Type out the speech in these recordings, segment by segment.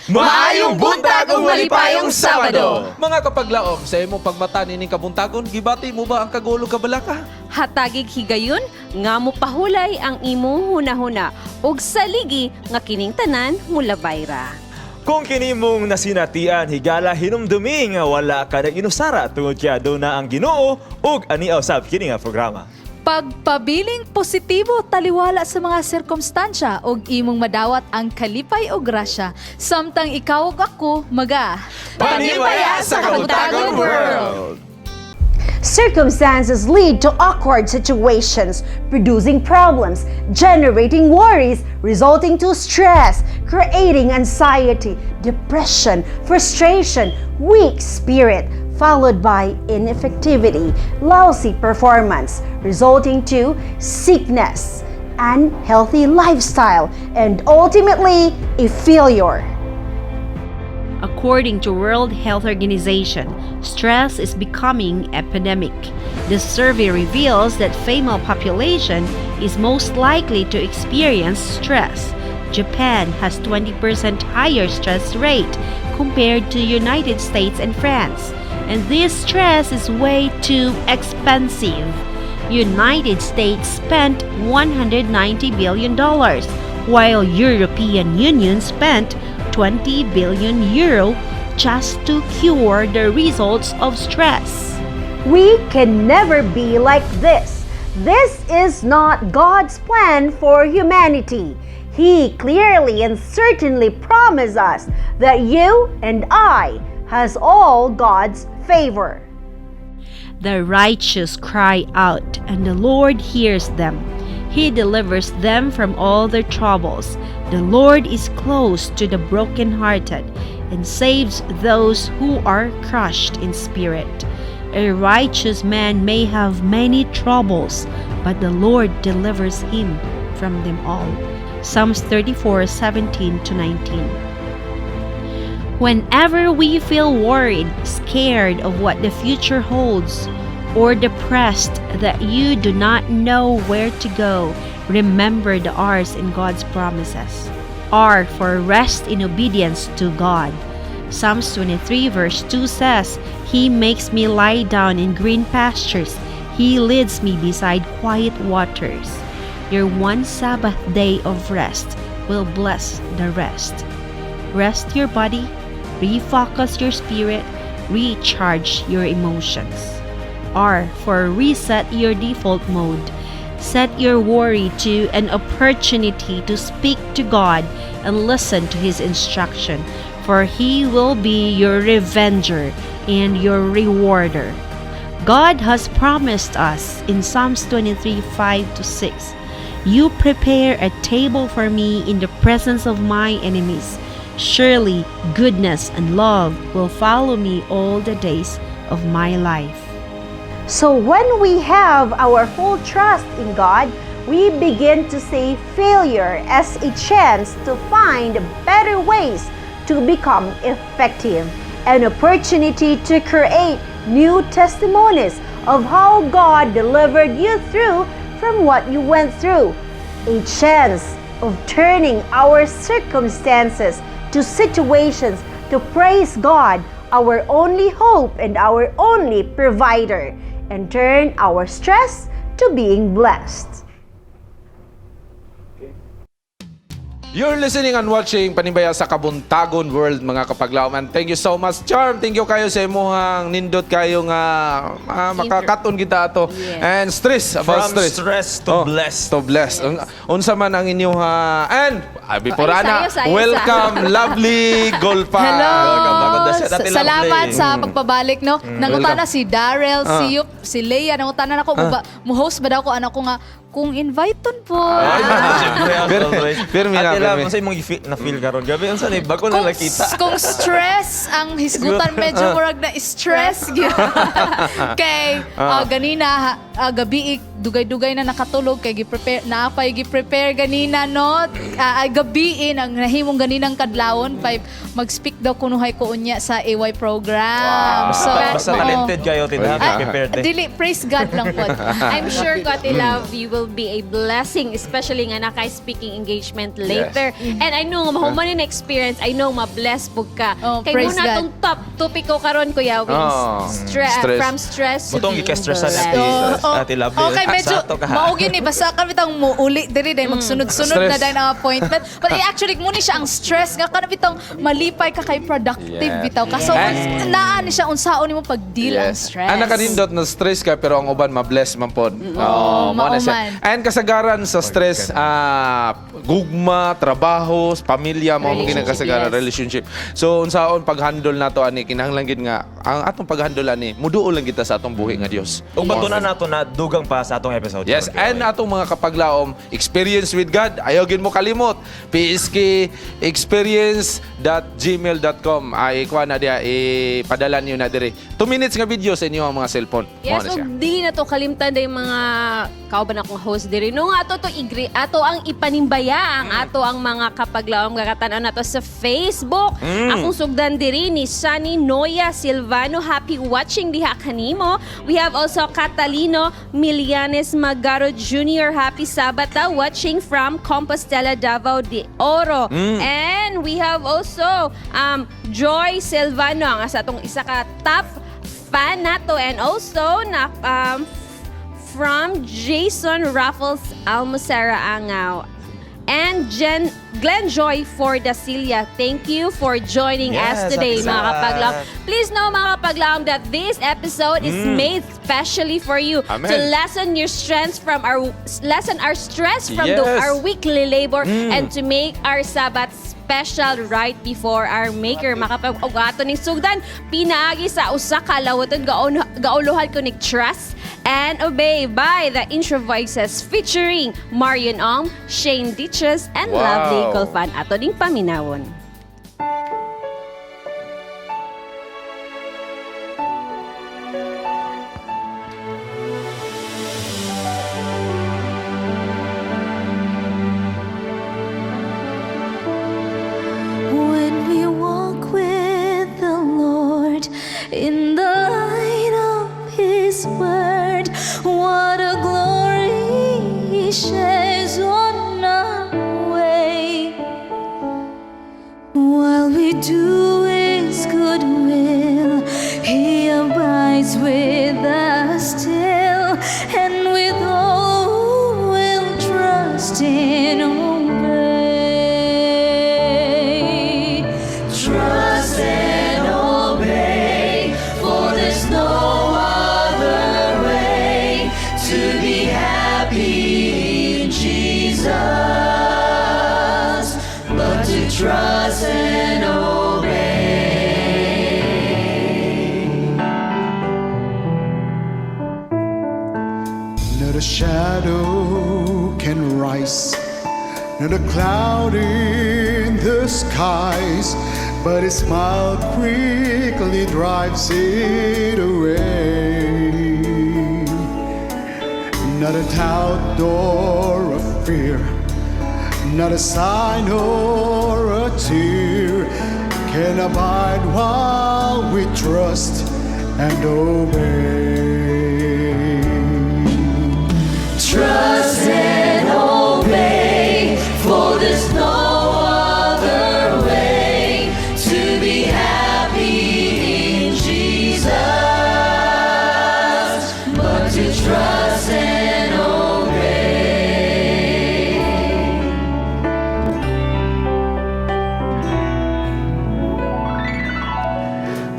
Maayong buntag ug malipayong Sabado! Mga kapaglaom, sa imong pagmata nining kabuntagon, gibati mo ba ang kagulo kabalaka? Hatagig higayon nga mopahulay ang imong hunahuna ug saligi nga kining tanan mulabay ra. Kung kini mong nasinatian, higala hinumdumi nga wala ka nag-inusara tungod kay aduna ang Ginoo ug aniaw sab kini nga programa. Pagpabiling positibo taliwala sa mga sirkumstansya ug imong madawat ang kalipay o grasya samtang ikaw ug ako maga Panimbaya sa Kabuntagon World! Circumstances lead to awkward situations, producing problems, generating worries, resulting to stress, creating anxiety, depression, frustration, weak spirit, followed by ineffectivity, lousy performance, resulting to sickness, unhealthy lifestyle, and ultimately a failure. According to World Health Organization, stress is becoming epidemic. The survey reveals that female population is most likely to experience stress. Japan has 20% higher stress rate compared to United States and France. And this stress is way too expensive. United States spent $190 billion, while European Union spent 20 billion euro just to cure the results of stress. We can never be like this. This is not God's plan for humanity. He clearly and certainly promised us that you and I has all God's favor. The righteous cry out, and the Lord hears them. He delivers them from all their troubles. The Lord is close to the brokenhearted and saves those who are crushed in spirit. A righteous man may have many troubles, but the Lord delivers him from them all. Psalms 34:17 to 19. Whenever we feel worried, scared of what the future holds, or depressed that you do not know where to go, remember the R's in God's promises. R for rest in obedience to God. Psalms 23 verse 2 says, "He makes me lie down in green pastures. He leads me beside quiet waters." Your one Sabbath day of rest will bless the rest. Rest your body, refocus your spirit, recharge your emotions. R for reset your default mode. Set your worry to an opportunity to speak to God and listen to His instruction, for He will be your revenger and your rewarder. God has promised us in Psalms 23 5 to 6, "You prepare a table for me in the presence of my enemies. Surely goodness and love will follow me all the days of my life." So when we have our full trust in God, we begin to see failure as a chance to find better ways to become effective, an opportunity to create new testimonies of how God delivered you through from what you went through, a chance of turning our circumstances to situations to praise God, our only hope and our only provider, and turn our stress to being blessed. You're listening and watching Panimbaya sa Kabuntagon World, mga kapaglaom. And thank you so much, Charm. Thank you kayo sa imuhang nindot kayo nga makakaton kita ato. And stress, about From stress. Stress to blessed. To blessed. Unsa man ang inyong and before Ay, ana, sayo, sayo, welcome lovely Golpa. Hello! Welcome back on the set, Ate Salamat Lovely. sa pagpabalik, no? Nangutana Welcome. Si Daryl, si Yup, si Leia, nangutana nako, mo host ba daw ko, ano ko nga, kung invite po. Ay, siyempre, as always. Pirmi na, Ate Love, pirmi. unsa imong na-feel karon? Gabi, unsa ni bago na Kung, nakita. Kung stress ang hisgutan, medyo murag na stress gyud. Kay ganina gabi Dugay-dugay na nakatulog kay gi-prepare na pa gi-prepare ganina, no? Gabiin ang nahimong ganinang kadlawon pay mag-speak daw kunuhay ko unya sa AY program. Basta, So, basta oo. talented kayo, tinda. Ah. Prepared eh. Dili, praise God lang po. I'm sure ko, Ate Love, you will be a blessing, especially nga naka speaking engagement later. And I know, mahuman na experience, I know, ma-bless pug ka. Oh, Kay praise muna God. tong top topic ko karon, Kuya Wings. Oh, stress. From stress to Butong being gika-stressan blessed. Ate, Oo. Ate Lovely. Okay, medyo Sakto ka. maugi ni basta kami tang muuli diri dahil magsunod-sunod na Stress. dahil ang appointment. But eh, actually muni siya ang stress nga kana bitong malipay ka kay productive bitaw ka. So naa ni siya unsaon nimo pag-deal ang stress. Ang nakanindot na stress ka pero ang uban ma-bless man pod. Oo, mao na siya. mauman. And kasagaran sa stress, gugma, trabaho, pamilya, mao man Relationship, ginakasagaran yes. relationship. So unsaon pag-handle nato ani kinahanglan gid nga ang atong pag-handle ani muduol lang kita sa atong buhi nga Dios. Ug batunan nato na dugang pa sa atong episode. Yes, and atong mga kapaglaom, experience with God, ayaw gid mo kalimot. pskexperience.gmail.com ay kuha na diya, ipadala niyo na diri. 2 minutes nga video sa inyo ang mga cellphone. Mao Yes, na siya. ug dili na to kalimtan day mga kauban akong host diri. No nga ato to igri ato ang ipanimbaya ang ato ang mga kapaglaom gakatan-aw nato sa Facebook. Akong sugdan diri ni Sunny Noya Silvano. Happy watching diha kanimo. We have also Catalino Milianes Magaro Jr. Happy Sabata watching from Compostela, Davao de Oro. And we have also Joy Silvano ang sa atong isa ka top fan nato and also na from Jason Raffles Almosera Angao and Jen Glenn Joy for Dacilia. Thank you for joining Yes, us today, happy mga Sabbath. kapaglaom. Please know, mga kapaglaom, that this episode is made specially for you Amen. to lessen our stress from our weekly labor and to make our Sabbath special right before our maker. Makapag og ato ning sugdan pinaagi sa usa ka lawaton gauluhan ko ni Trust and Obey by the Intro Voices featuring Marion Ong, Shane Ditches, and Lovely Colfan. Ato ning paminawon. When we walk with the Lord in the light of His word, what a glory He shines on our way. While we do His good will, He abides with us still, and with all who will trust and obey. Trust and obey, for there's no other way to be happy in Jesus but to trust and obey. Not a shadow can rise, not a cloud in the skies, but a smile quickly drives it away. Not a doubt or a fear, not a sign or a tear can abide while we trust and obey. Trust and obey, for there's no other way to be happy in Jesus but to trust and obey.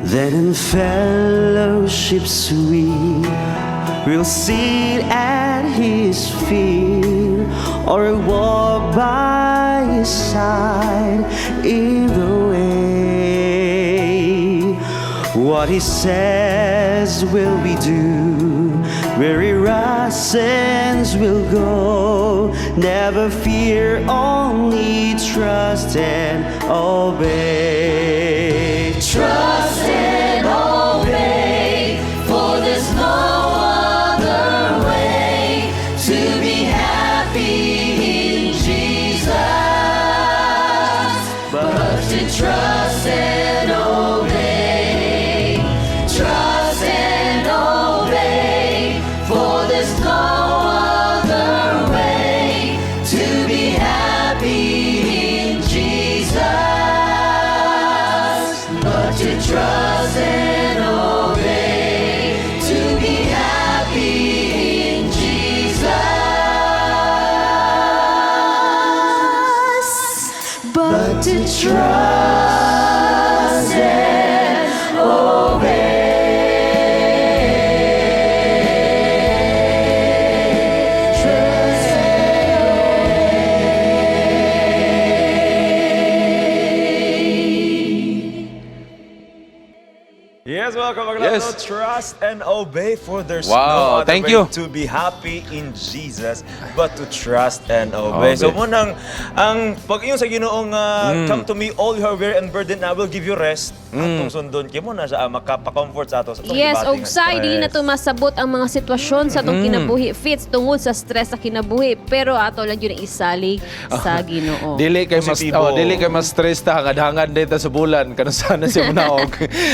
Then in fellowship sweet, we'll sit at his feet or walk by his side in the way. What he says will we do, where he sends will go. Never fear, only trust and obey. Trust and obey, for there's no other way to trust and obey. Trust and obey. Yes, welcome back. Yes. No, trust and obey, for there's no Wow, other thank way you. to be happy in Jesus but to trust and obey. Obey. So munang ang pag-ingon sa Ginoong "Come to me, all who are weary and burdened, I will give you rest." Atong sundon kay mo na siya makapa-comfort sa ato sa atong Yes, gibati og nga say dili na stress. to masabot ang mga sitwasyon sa atong kinabuhi, Fits, tungod sa stress sa kinabuhi, pero ato lang yun ang isalig sa Ginoo. Dili kay mas Positibo. oh, dili kay mas stress ta, hangad-hangad dito sa bulan kanu sana siya munaog.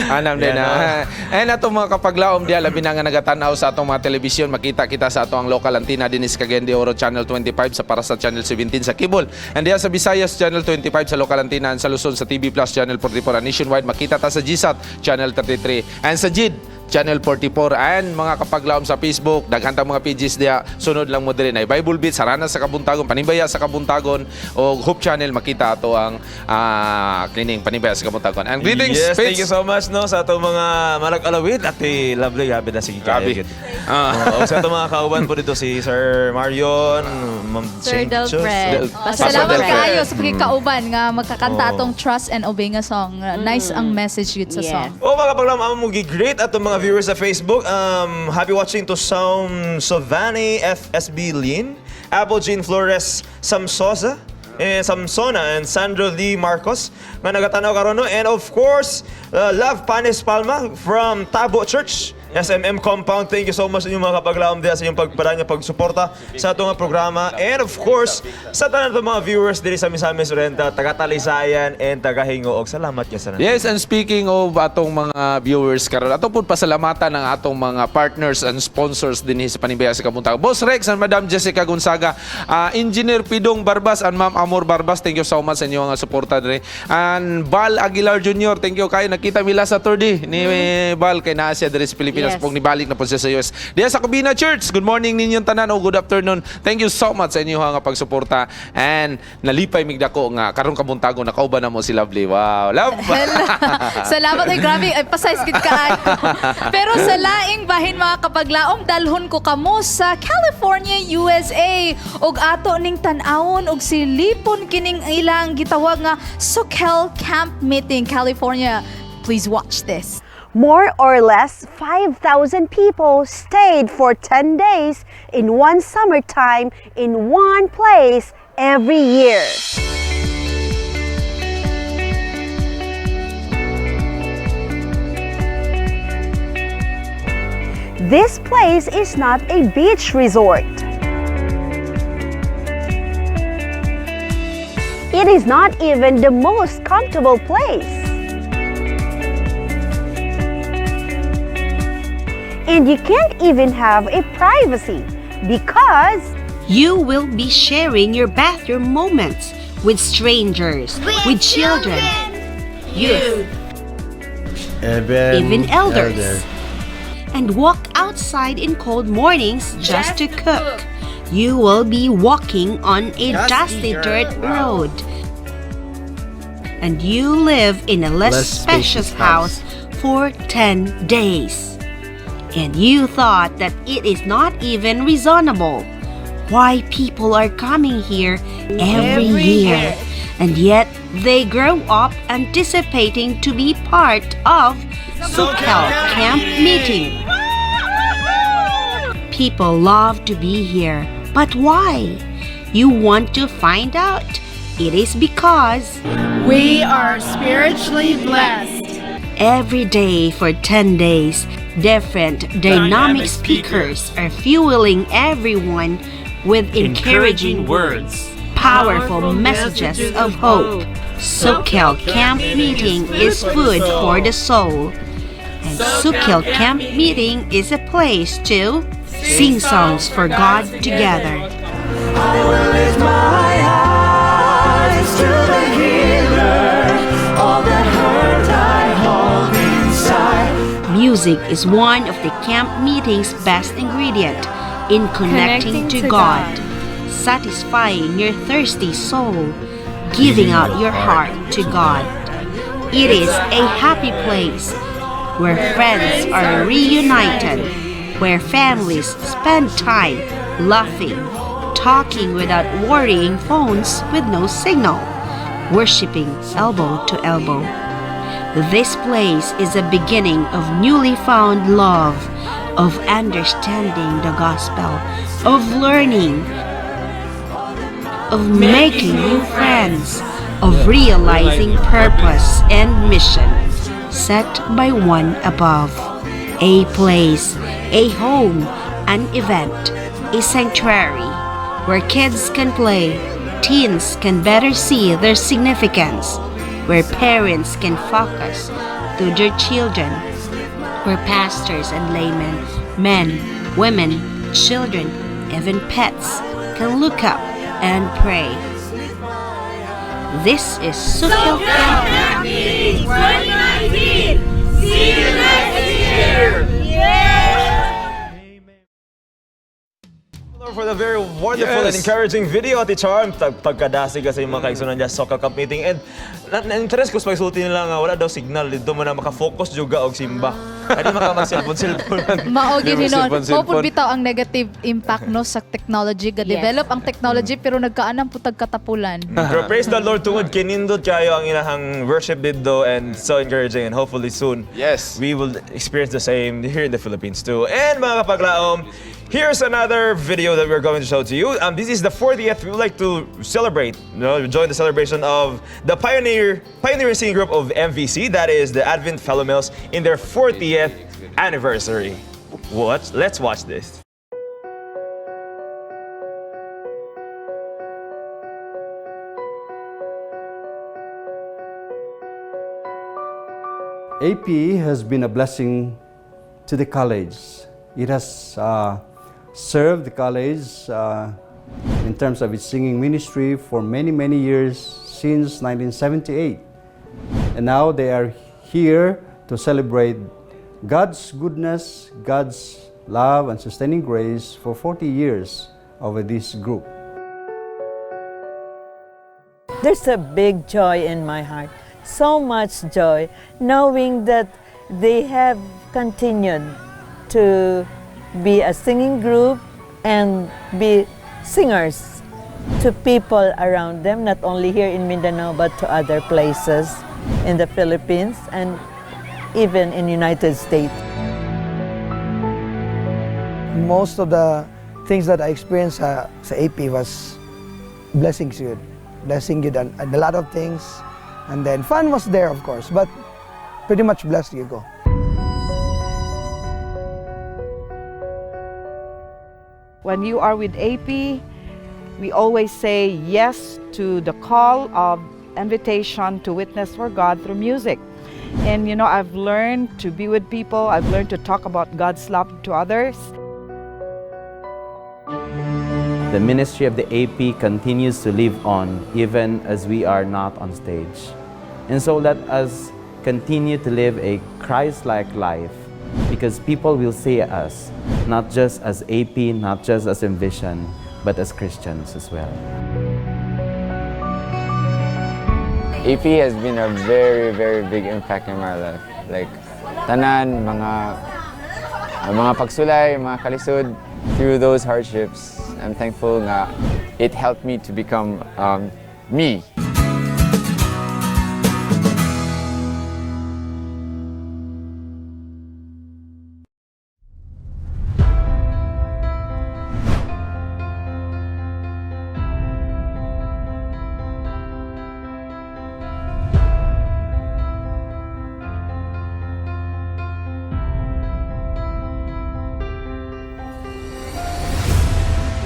Anam din Yan, na. ah. And ato mga kapaglaom diha, labi na nga nagatanaw sa atong mga telebisyon, makita kita sa atong local antenna dinhi sa Cagayan de Oro Channel 25, sa Parasa Channel 17 sa Kibol. And diha sa Visayas Channel 25 sa local antenna, and sa Luzon sa TV Plus Channel 44, and nationwide makita ta sa GSAT Channel 33 and sa GID Channel 44. And mga kapaglaom sa Facebook, daghan tang mga pages diha, sunod lang mo diri na Bible Beat, Sarana sa Kabuntagon, Panimbaya sa Kabuntagon o Hope Channel, makita ato ang kining Panimbaya sa Kabuntagon. And greetings, Yes, thank Fitz. you so much, no, sa atong mga malag-alawid at lovely gabi na sige Grabe. kayo. Ah. Oo, sa atong mga kauban po dito si Sir Marion, Ma'am Sir Jane Delfred. Salamat Delfred. kaayo sa pagkikauban nga magkakanta Oo. atong Trust and Obey nga song. Nice ang message yun sa song. Oh, mga kapaglam, ang mo great at mga viewers sa Facebook. Happy watching to Sam Sovani FSB Lin, Apple Jean Flores Samsosa, eh, Samsona and Sandro Lee Marcos nga nagatanaw karon, no? And of course, Love Panes Palma from Tabo Church SMM Compound. Thank you so much sa inyong mga kapaglaom diha sa inyong pagpadanya, pagsuporta sa atong nga programa. And of course, sa tanan ng mga viewers diri sa Misamis Oriental, taga Talisayan and taga Hingoog. Salamat kay sa Yes, and speaking of atong mga viewers karon, ato pud pasalamatan ang atong mga partners and sponsors dinhi sa Panimbaya sa Kabuntagon. Boss Rex and Madam Jessica Gonzaga, Engineer Pidong Barbas and Ma'am Amor Barbas, thank you so much sa inyong suporta diri. And Bal Aguilar Jr., thank you kayo. Nakita mila sa Saturday ni Bal kay naa siya diri sa Pilipinas pong nibalik na po siya sa US. Diya sa Kubina Church, good morning ninyong tanan o good afternoon. Thank you so much sa inyong nga pagsuporta and nalipay migdako nga karong kabuntagon nakauban na mo si Lovely. Wow, love. Hello. Salamat ay grabe ay pasize gid kaayo. Pero sa laing bahin, mga kapaglaom, dalhon ko kamo sa California, USA, ug ato ning tan-awon ug silipon kining ilang gitawag nga Soquel Camp Meeting, California. Please watch this. More or less 5,000 people stayed for 10 days in one summertime in one place every year. This place is not a beach resort. It is not even the most comfortable place. And you can't even have a privacy because You will be sharing your bathroom moments with strangers, with children, youth, Even, even elders, and walk outside in cold mornings just to cook. You will be walking on a dusty dirt road. And you live in a less, Less spacious spacious house for 10 days. And you thought that it is not even reasonable why people are coming here every year. And yet they grow up anticipating to be part of Soquel Camp Meeting. People love to be here, but why? You want to find out? It is because We are spiritually blessed. every day for 10 days, different dynamic speakers are fueling everyone with encouraging words, powerful messages of hope. Soquel Camp Meeting is food for the soul. And Soquel Camp Meeting is a place to sing songs for God together. I will lift my eyes to the healer, all the hurt I hold inside. Music is one of the camp meeting's best ingredient in connecting to God, satisfying your thirsty soul, giving out your heart to God. It is a happy place where friends are reunited, where families spend time laughing, talking without worrying phones with no signal, worshiping elbow to elbow. This place is a beginning of newly found love, of understanding the gospel, of learning, of making new friends, of realizing purpose and mission set by one above. A place, a home, an event, a sanctuary where kids can play, teens can better see their significance, where parents can focus to their children, where pastors and laymen, men, women, children, even pets can look up and pray. This is Sokil Camp Meeting 2019! See you next year! Yeah! For the very wonderful and encouraging video, Ate Charm. Pagkadasig kasi yung mga kaigsunan niya sa Sokal Camp Meeting. And na-interest ko sa pagsulti nila nga wala daw signal. Dito mo na makafocus juga og simba. Ay, di maka mag-cellphone-cellphone. Mao Di gyud mo hinon. cellphone, Mao pud cellphone. bitaw ang negative impact no sa technology. Ga-develop ang technology pero nagkaanam pud tag katapulan. Pero praise the Lord tungod kinindot kayo ang inahang worship dito and so encouraging and hopefully soon we will experience the same here in the Philippines too. And mga kapaglaom, here's another video that we're going to show to you. This is the 40th. We would like to celebrate, join the celebration of the pioneering singing group of MVC, that is the Advent Philomels, in their 40th anniversary. What? Let's watch this. AP has been a blessing to the college. It has served the college in terms of its singing ministry for many, many years since 1978. And now they are here to celebrate God's goodness, God's love, and sustaining grace for 40 years over this group. There's a big joy in my heart, so much joy, knowing that they have continued to be a singing group and be singers to people around them, not only here in Mindanao, but to other places in the Philippines and even in United States. Most of the things that I experienced sa AP was blessings yun. Blessing yun and a lot of things. And then fun was there, of course, but pretty much blessed you go. When you are with AP, we always say yes to the call of invitation to witness for God through music. And I've learned to be with people, I've learned to talk about God's love to others. The ministry of the AP continues to live on even as we are not on stage. And so let us continue to live a Christ like life because people will see us not just as AP, not just as Envision, but as Christians as well. AP has been a very, very big impact in my life. Like, tanan, mga pagsulay, mga kalisod, through those hardships, I'm thankful nga it helped me to become me.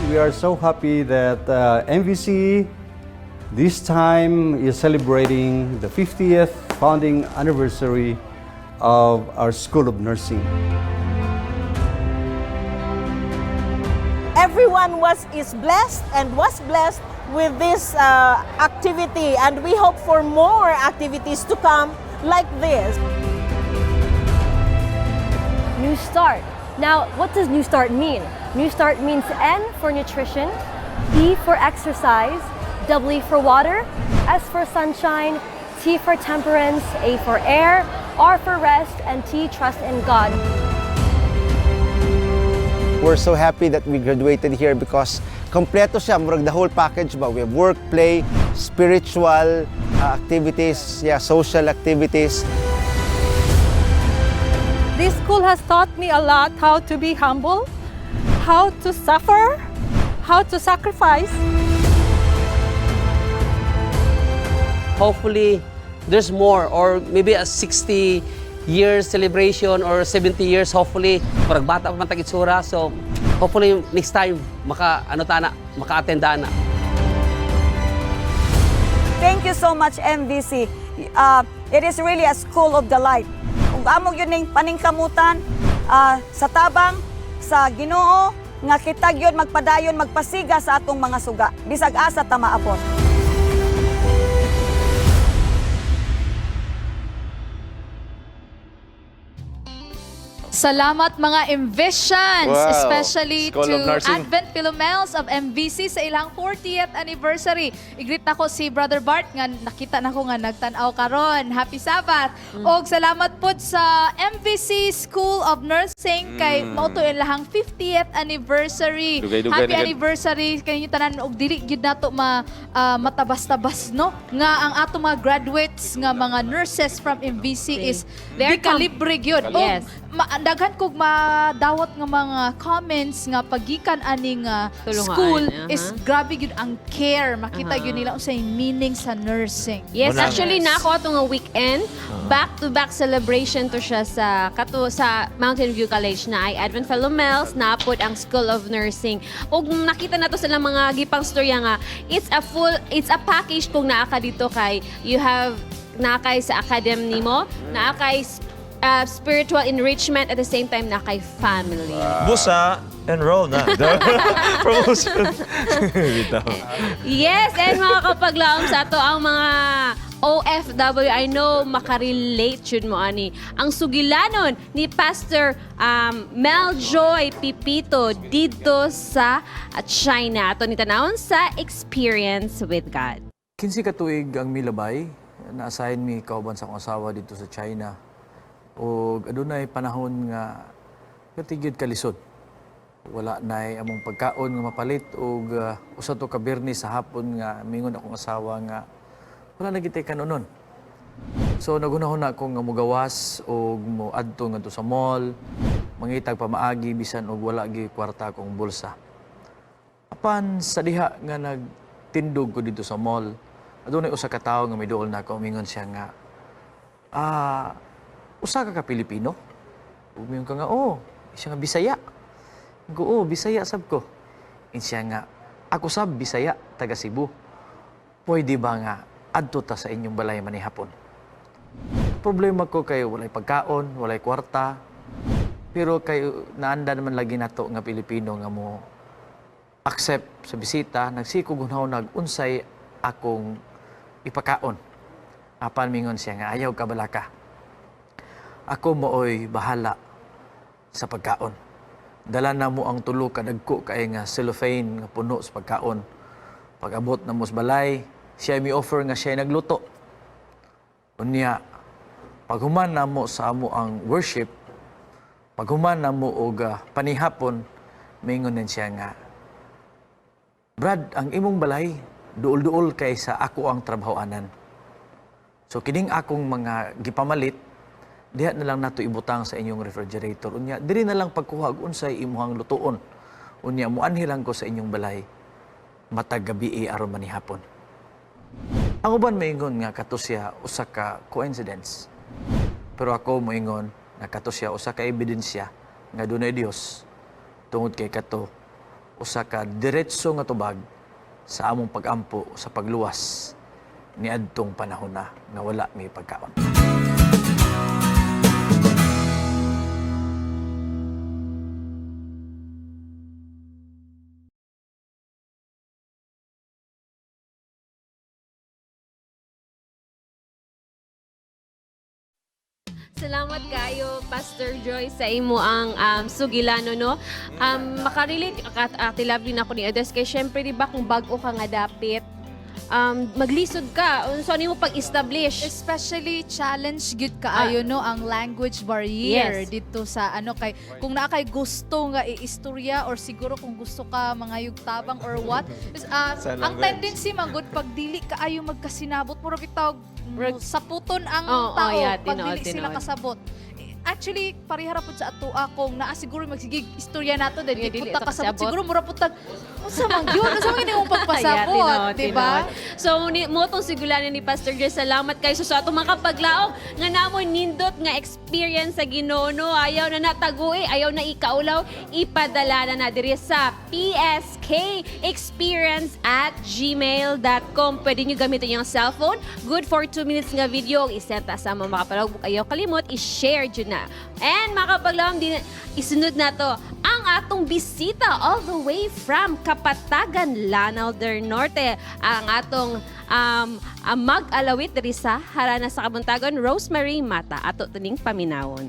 We are so happy that MVC this time is celebrating the 50th founding anniversary of our School of Nursing. Everyone was is blessed and was blessed with this activity, and we hope for more activities to come like this. New Start. Now, what does New Start mean? New Start means N for nutrition, E for exercise, W for water, S for sunshine, T for temperance, A for air, R for rest, and T, trust in God. We're so happy that we graduated here because kompleto siya, murag the whole package ba? We have work, play, spiritual activities, yeah, social activities. This school has taught me a lot: how to be humble, how to suffer, how to sacrifice. Hopefully, there's more or maybe a 60 years celebration or 70 years, hopefully. Parang bata pa man tag itsura, so hopefully next time maka ano ta na, maka-attend na. Thank you so much, MVC. It is really a school of the light. Ug amo gyud ning paningkamutan sa tabang sa Ginoo nga kita gyud magpadayon magpasiga sa atong mga suga bisag asa ta maabot. Salamat, mga Envisions, especially School to of Nursing. Advent Philomels of MVC sa ilang 40th anniversary. I-greet nako si Brother Bart nga nakita nako nga nagtan-aw karon. Happy Sabbath. Og salamat pod sa MVC School of Nursing kay mao to ilahang 50th anniversary. Dugay-dugay Happy na gud. anniversary kanyo tanan og dili gyud nato ma matabas-tabas, no, nga ang ato mga graduates nga mga nurses from MVC is They're di kalibre gyud. Og daghan kog madawat nga mga comments nga pagikan aning Tulungan, school is grabe gyud ang care. Makita gyud nila unsay meaning sa nursing. Yes, Wala. actually na ako ato nga weekend, back-to-back celebration to siya sa kato sa Mountain View College na ay Advent Philomels, napod ang School of Nursing. Ug nakita nato sila mga gipang storya nga it's a package kung naa ka dito kay you have naa kay sa academy nimo, naa kay spiritual enrichment, at the same time naa kay family. Busa, enroll na. Promotion. Bitaw. Yes, and mga kapaglaom, sa ato ang mga OFW, I know makarelate yun mo ani. Ang sugilanon ni Pastor Mel Joy Pipito dito sa China. Ato ni tanawon sa Experience with God. 15 ka tuig ang milabay, na-assign mi kauban sa akong asawa dito sa China. O adunay panahon nga katigid kalisod. Wala nay among pagkaon nga mapalit og usa to ka Biyernes sa hapon nga mingon akong asawa nga wala na gitay kanunon. So naghunahuna ko nga mugawas og moadto ngadto sa mall, mangitag pamaagi bisan og wala gi kwarta akong bulsa. Apan sa diha nga nagtindog ko dito sa mall, adunay usa ka tawo nga miduol nako, mingon siya nga, "Usa ka ka Pilipino?" Ug mingon ka nga, "Oh," siya nga, "Bisaya." Ko, "Oh, Bisaya sab ko." Ingon siya nga, "Ako sab Bisaya, taga Cebu. Pwede ba nga adto ta sa inyong balay manihapon?" Problema ko kay walay pagkaon, walay kwarta. Pero kay naanda naman lagi nato nga Pilipino nga mo accept sa bisita, nagsikog hunahunag unsay akong ipakaon. Apan mingon siya nga, "Ayaw ka balaka. Ako mooy bahala sa pagkaon. Dala na mo ang tulo ka dagko kay nga cellophane nga puno sa pagkaon." Pag-abot na mo sa balay, siya mi offer nga siya nagluto. Unya, paghuman na mo sa amo ang worship, paghuman na mo og panihapon, mingon din siya nga, "Brad, ang imong balay, duol-duol kay sa ako ang trabahoanan. So kining akong mga gipamalit, diha na lang nato ibutang sa inyong refrigerator. Unya, diri na lang pagkuha og unsay imuhang lutuon. Unya, muanhi lang ko sa inyong balay matag gabi aron manihapon." Ang uban moingon nga kato siya usa ka coincidence. Pero ako moingon nga kato siya usa ka ebidensya nga dunay Dios tungod kay kato usa ka diretso nga tubag sa among pagampo sa pagluwas niadtong panahon na nga wala may pagkaon. Salamat kayo, Pastor Joy, sa imo ang sugilano, no? Makarelate, Ate Lovely na ako ni Odes, kay syempre, di ba, kung bago ka nga dapit, maglisod ka unsa nimo pag-establish. Especially challenge gyud kaayo no ang language barrier dito sa ano, kay kung naa kay gusto nga iistorya or siguro kung gusto ka mangayog tabang or what is, Sa ang language. tendency man gud pag dili kaayo magkasinabot, mura bitaw saputon ang tao pag dili sila kasabot. Eh, actually, pareha ra pud sa atoa kung naa siguro magsigig istorya nato dahil Yeah, di dili pud ta ta kasabot kasabot. siguro mura pud tag unsa man gyud, unsa man gyud imong Yeah, pagpasabot, tinuod, di ba? tinuod. So, mo tong sigulanan ni Pastor Jess. Salamat kayo sa atong mga kapaglaom nga namo nindot nga experience sa Ginoo no. Ayaw na natagui, ayaw na ikaulaw, ipadala na na diri sa pskexperience@gmail.com. Pwede nyo gamitin yung cellphone. Good for 2 minutes nga video. Isenta sa mga makapalog. Ayaw kalimot, i-share dyan na. And mga kapaglaom, din, isunod na to ang atong bisita all the way from Kapatagan, Lanao del Norte. Ang atong mag-alawit diri sa Harana sa Kabuntagon, Rosemary Mata. Ato tuning paminawon.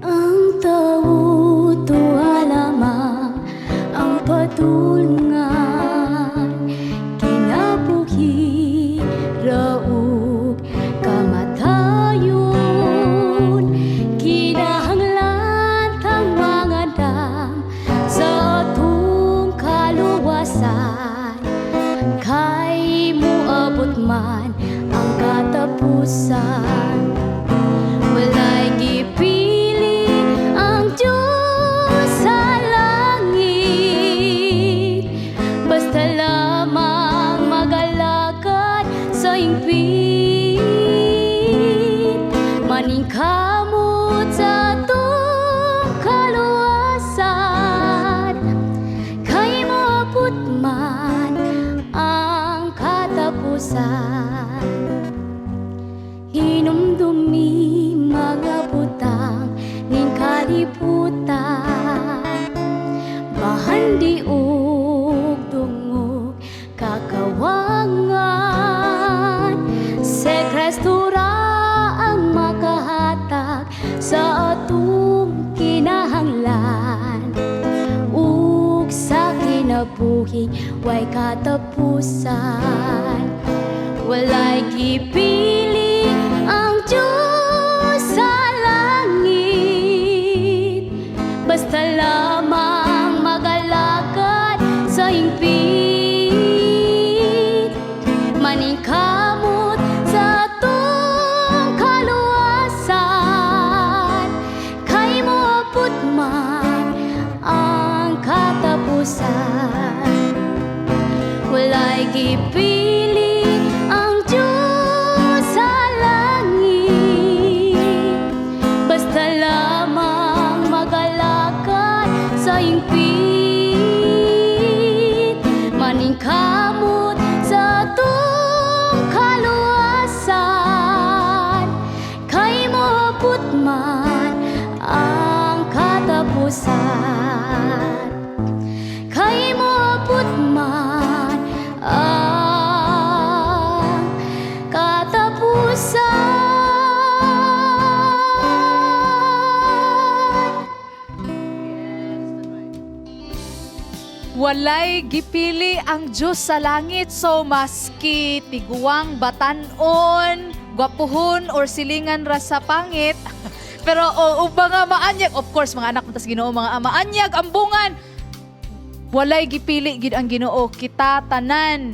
Ang tao tuwa lamang ang padulngan, kinabuhi raog kamatayon, kinahanglan tang mangandam sa atong kaluwasan, kay moabot man ang katapusan. Walay gipili ang Diyos sa langit, basta lamang magalakad sa hingpit. Maningkamot sa atong kaluwasan, kay moabot man ang katapusan. Hinumdumi mga butang ning kalibutan, bahandi og dungog kakawangan. Si Kristo ra ang makahatag sa atong kinahanglan ug sa kinabuhing way katapusan. Walay gipili ang Diyos sa langit, basta lamang magalakad sa hingpit. Maningkamot sa atong kaluwasan, kay moabot man ang katapusan. Walay gipili ang Diyos sa langit, basta lamang magalakad sa hingpit. Maningkamot sa atong kaluwasan, kay moabot man ang katapusan. Kay moabot man ang katapusan. Walay gipili ang Diyos sa langit. So, maski tiguang batanon, gwapuhon, or silingan ra sa pangit. Pero o, o mga maanyag, of course, mga anak tas Ginoo, mga maanyag, ambungan. Walay gipili gid ang Ginoo. Kita tanan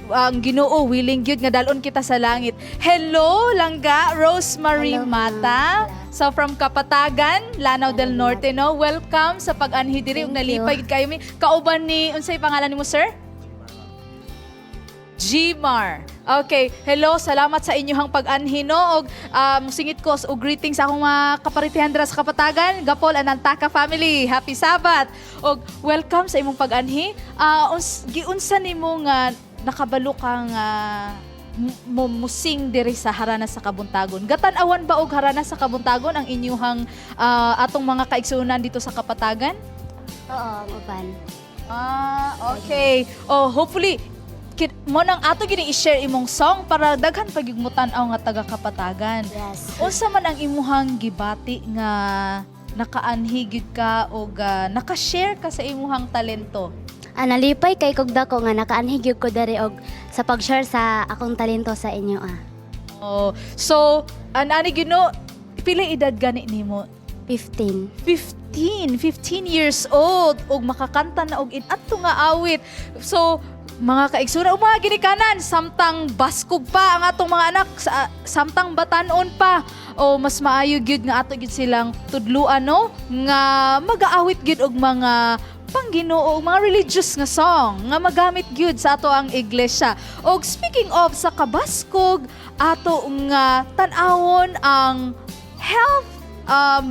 ang Ginoo willing gyud nga dalon kita sa langit. Hello langga Rosemary Mata. So from Kapatagan, Lanao del Norte, no. Welcome sa pag-anhi diri ug nalipay gid kayo mi. Kauban ni, unsay pangalan nimo, sir? Gmar. Okay, hello, salamat sa inyong pag-anhi, no. Og singit ko og greetings sa akong mga kaparitihan dira sa Kapatagan, Gapol and Antaka family. Happy Sabbath. Og welcome sa imong pag-anhi. Giunsa nimo nga nakabalo kang mo musing diri sa Harana sa Kabuntagon. Gatan-awan ba og Harana sa Kabuntagon ang inyuhang atong mga kaigsuonan dito sa Kapatagan? Oo, ang uban. Ah, okay. Oh, hopefully mo nang ato gini i-share imong song para daghan pag mo tan-aw nga taga Kapatagan. Yes. Unsa man ang imuhang gibati nga nakaanhi gyud ka og naka-share ka sa imuhang talento? Ah, nalipay kay kog dako nga nakaanhi gyud ko diri og sa pag-share sa akong talento sa inyo ah. Oh, so anani gyud no, pila edad gani nimo? 15. 15, 15 years old ug makakanta na og inadto nga awit. So mga kaigsuonan, mga ginikanan, samtang baskog pa ang atong mga anak, samtang batanon pa, o mas maayo gyud nga ato gyud silang tudluan, no, nga magaawit gyud og mga pangginoo, mga religious nga song nga magamit gyud sa ato ang iglesia. Og speaking of sa kabaskog, ato nga tan-awon ang health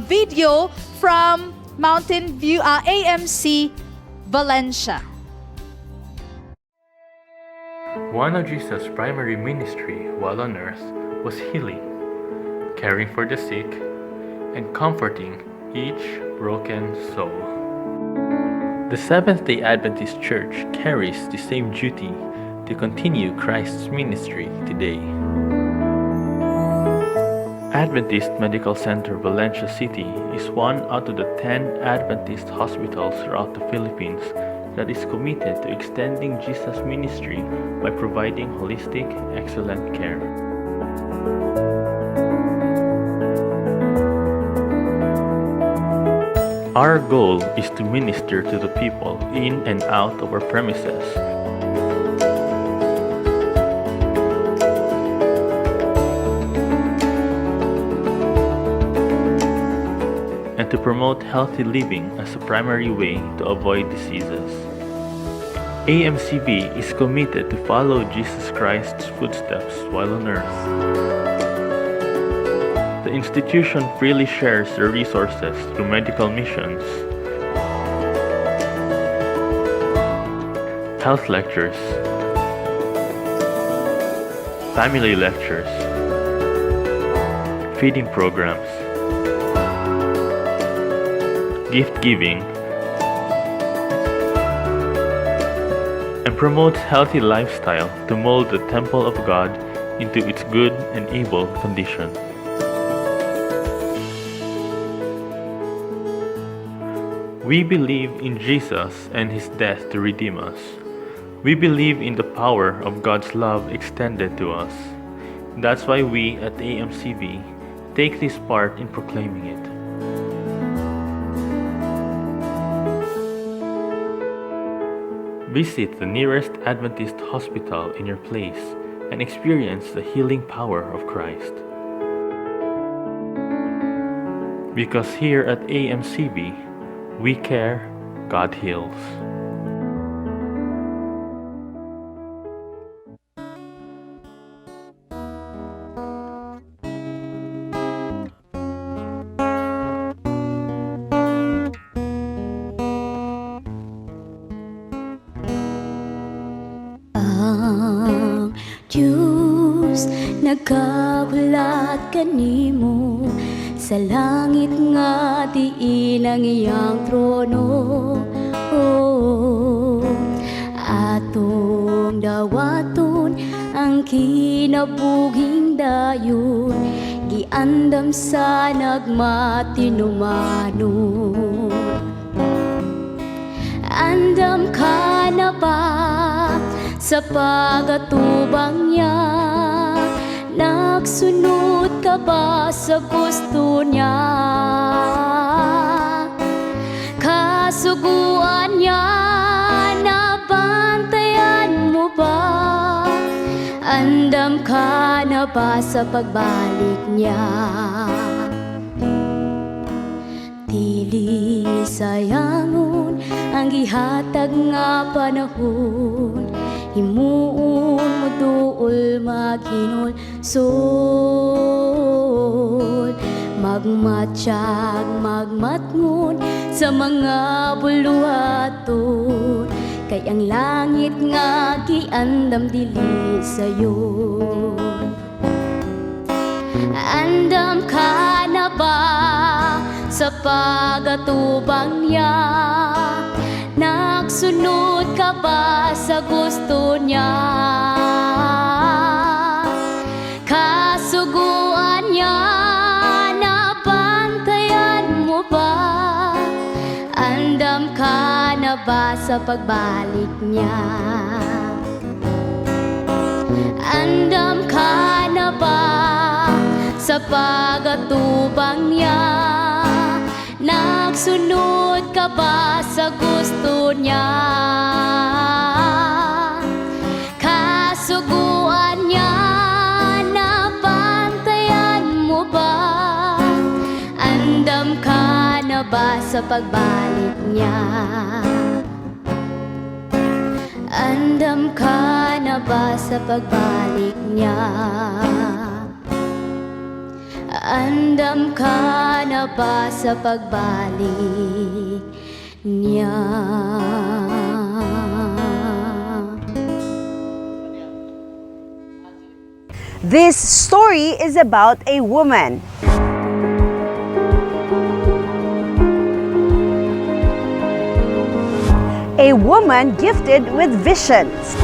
video from Mountain View AMC Valencia. One of Jesus' primary ministry while on earth was healing, caring for the sick, and comforting each broken soul. The Seventh-day Adventist Church carries the same duty to continue Christ's ministry today. Adventist Medical Center Valencia City is one out of the 10 Adventist hospitals throughout the Philippines that is committed to extending Jesus' ministry by providing holistic, excellent care. Our goal is to minister to the people in and out of our premises and to promote healthy living as a primary way to avoid diseases. AMCV is committed to follow Jesus Christ's footsteps while on earth. The institution freely shares their resources through medical missions, health lectures, family lectures, feeding programs, gift giving, and promotes healthy lifestyle to mold the temple of God into its good and able condition. We believe in Jesus and his death to redeem us. We believe in the power of God's love extended to us. That's why we at AMCV take this part in proclaiming it. Visit the nearest Adventist hospital in your place and experience the healing power of Christ. Because here at AMCV, we care, God heals. Ang Diyos nagkahulat kanimo sa langit nga diin ang iyang trono. Oh, atong dawaton ang kinabuhing dayon, giandam sa nagmatinumanon. Andam ka na ba sa pagatubang niya? Nagsunod ka ba sa gusto niya? Kasuguan niya, nabantayan mo ba? Andam ka na ba sa pagbalik niya? Dili sayangon ang gihatag nga panahon, himuon mo duol maghinulsol. Magmatsyag, magmatngon sa mga buluhaton, Kay ang langit nga giandam dili sayo. Andam ka na ba sa pagatubang niya? Nagsunod ka ba sa gusto niya? Kasuguan niya, nabantayan mo ba? Andam ka na ba sa pagbalik niya? Andam ka na ba sa pagatubang niya? Nagsunod ka ba sa gusto niya? Kasuguan niya, nabantayan mo ba? Andam ka na ba sa pagbalik niya? Andam ka na ba sa pagbalik niya? Andam ka na ba sa pagbalik niya? This story is about a woman. A woman gifted with visions.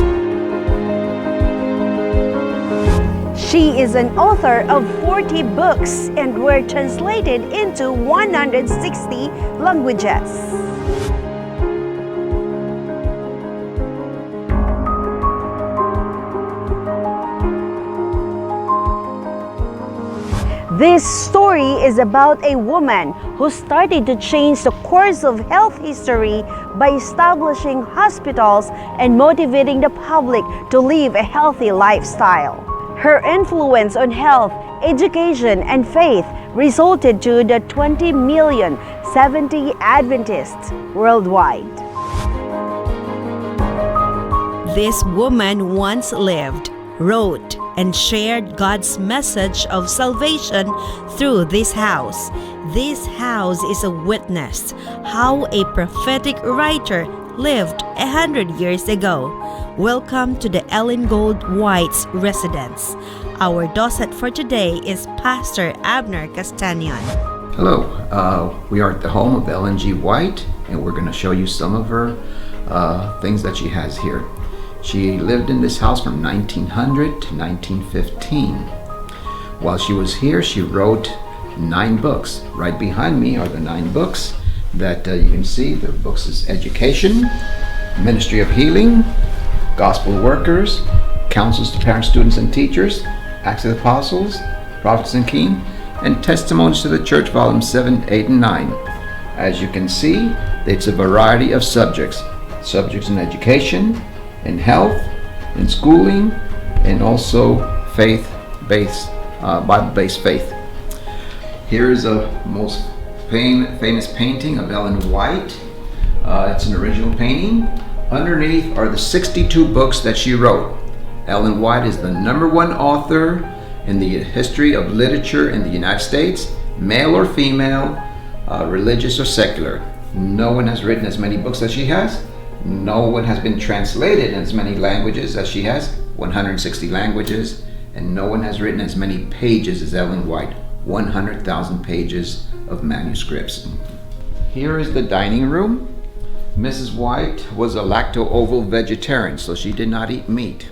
She is an author of 40 books and were translated into 160 languages. This story is about a woman who started to change the course of health history by establishing hospitals and motivating the public to live a healthy lifestyle. Her influence on health, education, and faith resulted to the 20 million 70 Adventists worldwide. This woman once lived, wrote, and shared God's message of salvation through this house. This house is a witness how a prophetic writer lived 100 years ago. Welcome to the Ellen Gould White's residence. Our docent for today is Pastor Abner Castanion. Hello, we are at the home of Ellen G. White, and we're going to show you some of her things that she has here. She lived in this house from 1900 to 1915. While she was here, she wrote nine books. Right behind me are the nine books that you can see. The books is Education, Ministry of Healing, Gospel Workers, Counsels to Parents, Students, and Teachers, Acts of the Apostles, Prophets and King, and Testimonies to the Church, Volume 7, 8, and 9. As you can see, it's a variety of subjects. Subjects in education, in health, in schooling, and also faith-based, Bible-based faith. Here is a most famous painting of Ellen White. It's an original painting. Underneath are the 62 books that she wrote. Ellen White is the number one author in the history of literature in the United States, male or female, religious or secular. No one has written as many books as she has. No one has been translated in as many languages as she has, 160 languages. And no one has written as many pages as Ellen White, 100,000 pages of manuscripts. Here is the dining room. Mrs. White was a lacto-ovo vegetarian, so she did not eat meat.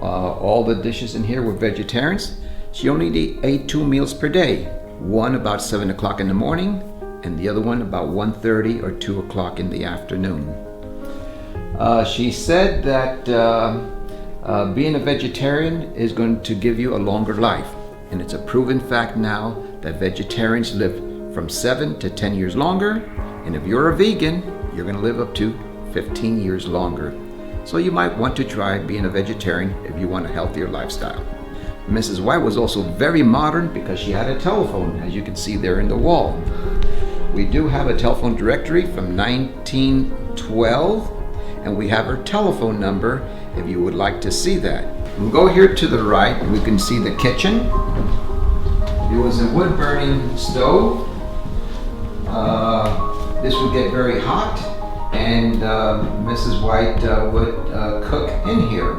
All the dishes in here were vegetarians. She only ate two meals per day, one about 7 o'clock in the morning and the other one about 1:30 or 2 o'clock in the afternoon. She said that being a vegetarian is going to give you a longer life. And it's a proven fact now that vegetarians live from 7 to 10 years longer. And if you're a vegan, you're going to live up to 15 years longer. So you might want to try being a vegetarian if you want a healthier lifestyle. Mrs. White was also very modern because she had a telephone, as you can see there in the wall. We do have a telephone directory from 1912, and we have her telephone number if you would like to see that. We'll go here to the right and we can see the kitchen. It was a wood burning stove. This would get very hot, and And Mrs. White would cook in here.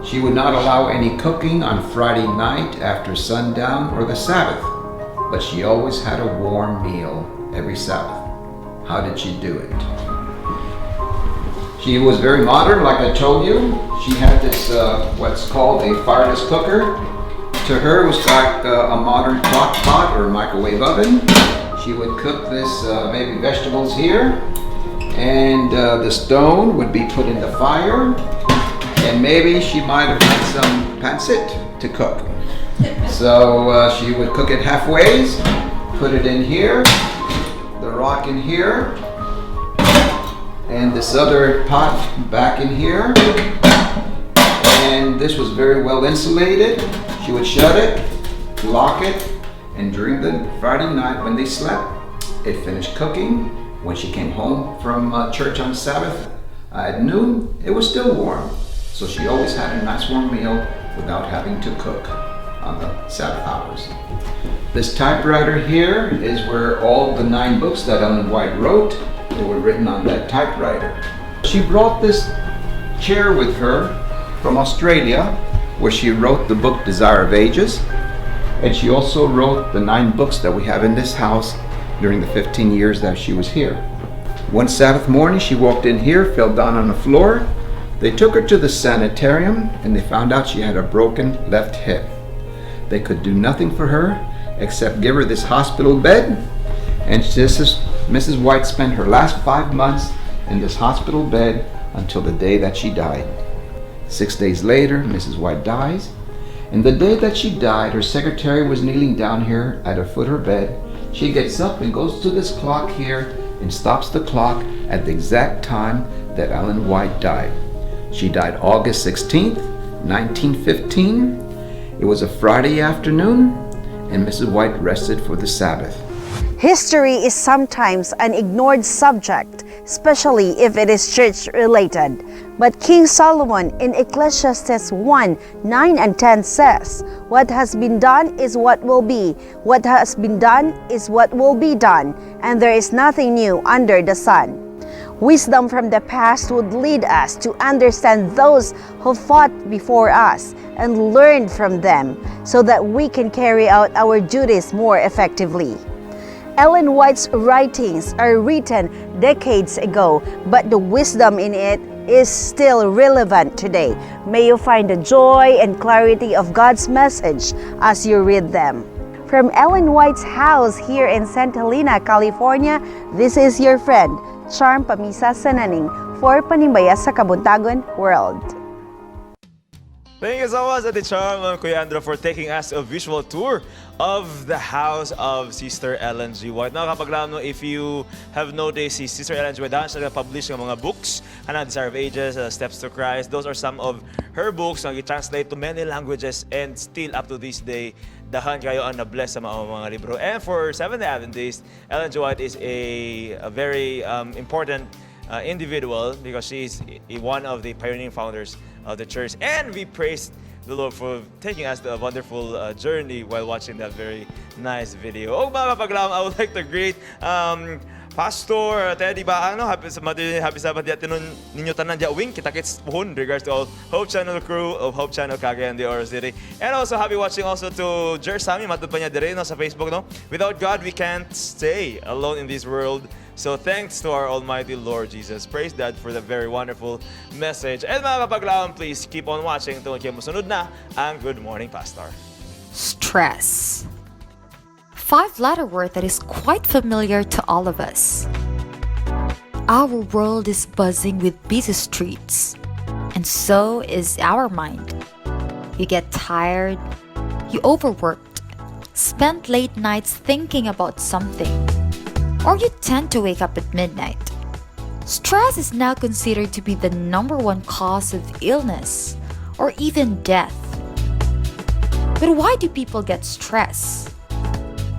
She would not allow any cooking on Friday night after sundown or the Sabbath, but she always had a warm meal every Sabbath. How did she do it? She was very modern, like I told you. She had this, what's called a fireless cooker. To her, it was like a modern crock pot or microwave oven. She would cook this, maybe vegetables here, and the stone would be put in the fire, and maybe she might have had some pancit to cook. So she would cook it halfways, put it in here, the rock in here, and this other pot back in here. And this was very well insulated. She would shut it, lock it, and during the Friday night when they slept, it finished cooking. When she came home from church on Sabbath at noon, it was still warm. So she always had a nice warm meal without having to cook on the Sabbath hours. This typewriter here is where all the nine books that Ellen White wrote, they were written on that typewriter. She brought this chair with her from Australia, where she wrote the book Desire of Ages. And she also wrote the nine books that we have in this house during the 15 years that she was here. One Sabbath morning, she walked in here, fell down on the floor. They took her to the sanitarium and they found out she had a broken left hip. They could do nothing for her except give her this hospital bed. And this is Mrs. White spent her last 5 months in this hospital bed until the day that she died. 6 days later, Mrs. White dies. And the day that she died, her secretary was kneeling down here at the foot of her bed. She gets up and goes to this clock here and stops the clock at the exact time that Ellen White died. She died August 16th, 1915. It was a Friday afternoon, and Mrs. White rested for the Sabbath. History is sometimes an ignored subject, especially if it is church related. But King Solomon in Ecclesiastes 1:9 and 10 says, "What has been done is what will be, what has been done is what will be done, and there is nothing new under the sun." Wisdom from the past would lead us to understand those who fought before us and learn from them so that we can carry out our duties more effectively. Ellen White's writings are written decades ago, but the wisdom in it is still relevant today. May you find the joy and clarity of God's message as you read them. From Ellen White's house here in St. Helena, California, this is your friend, Charm Pamisa Sananing, for Panimbaya sa Kabuntagon World. Thank you so much, Ate Charm and Kuya Andro, for taking us a visual tour of the house of Sister Ellen G. White. Now, kapag no, if you have noticed, si Sister Ellen G. White, dahil siya publish ng mga books, kanang Desire of Ages, Steps to Christ, those are some of her books na translate to many languages and still up to this day, daghan kaayo ang na-bless sa mga libro. And for Seventh-day Adventists, Ellen G. White is a very important individual because she is one of the pioneering founders of the church. And we praise the Lord for taking us to a wonderful journey while watching that very nice video. Oh, mga kapaglaom, I would like to greet Pastor Teddy Baang, no? Happy, happy Sabbath diya tinon ninyo tanan diya wing. Kita-kits puhon regards to all Hope Channel crew of Hope Channel Cagayan de Oro City. And also happy watching also to Jer Sami, matud pa niya dire, no, sa Facebook, no? Without God, we can't stay alone in this world. So thanks to our Almighty Lord Jesus. Praise God for the very wonderful message. And mga kapaglaom, please keep on watching tungod kay musunod na ang Good Morning Pastor. Stress. Five letter word that is quite familiar to all of us. Our world is buzzing with busy streets, and so is our mind. You get tired, you overworked, spend late nights thinking about something, or you tend to wake up at midnight. Stress is now considered to be the number one cause of illness or even death. But why do people get stressed?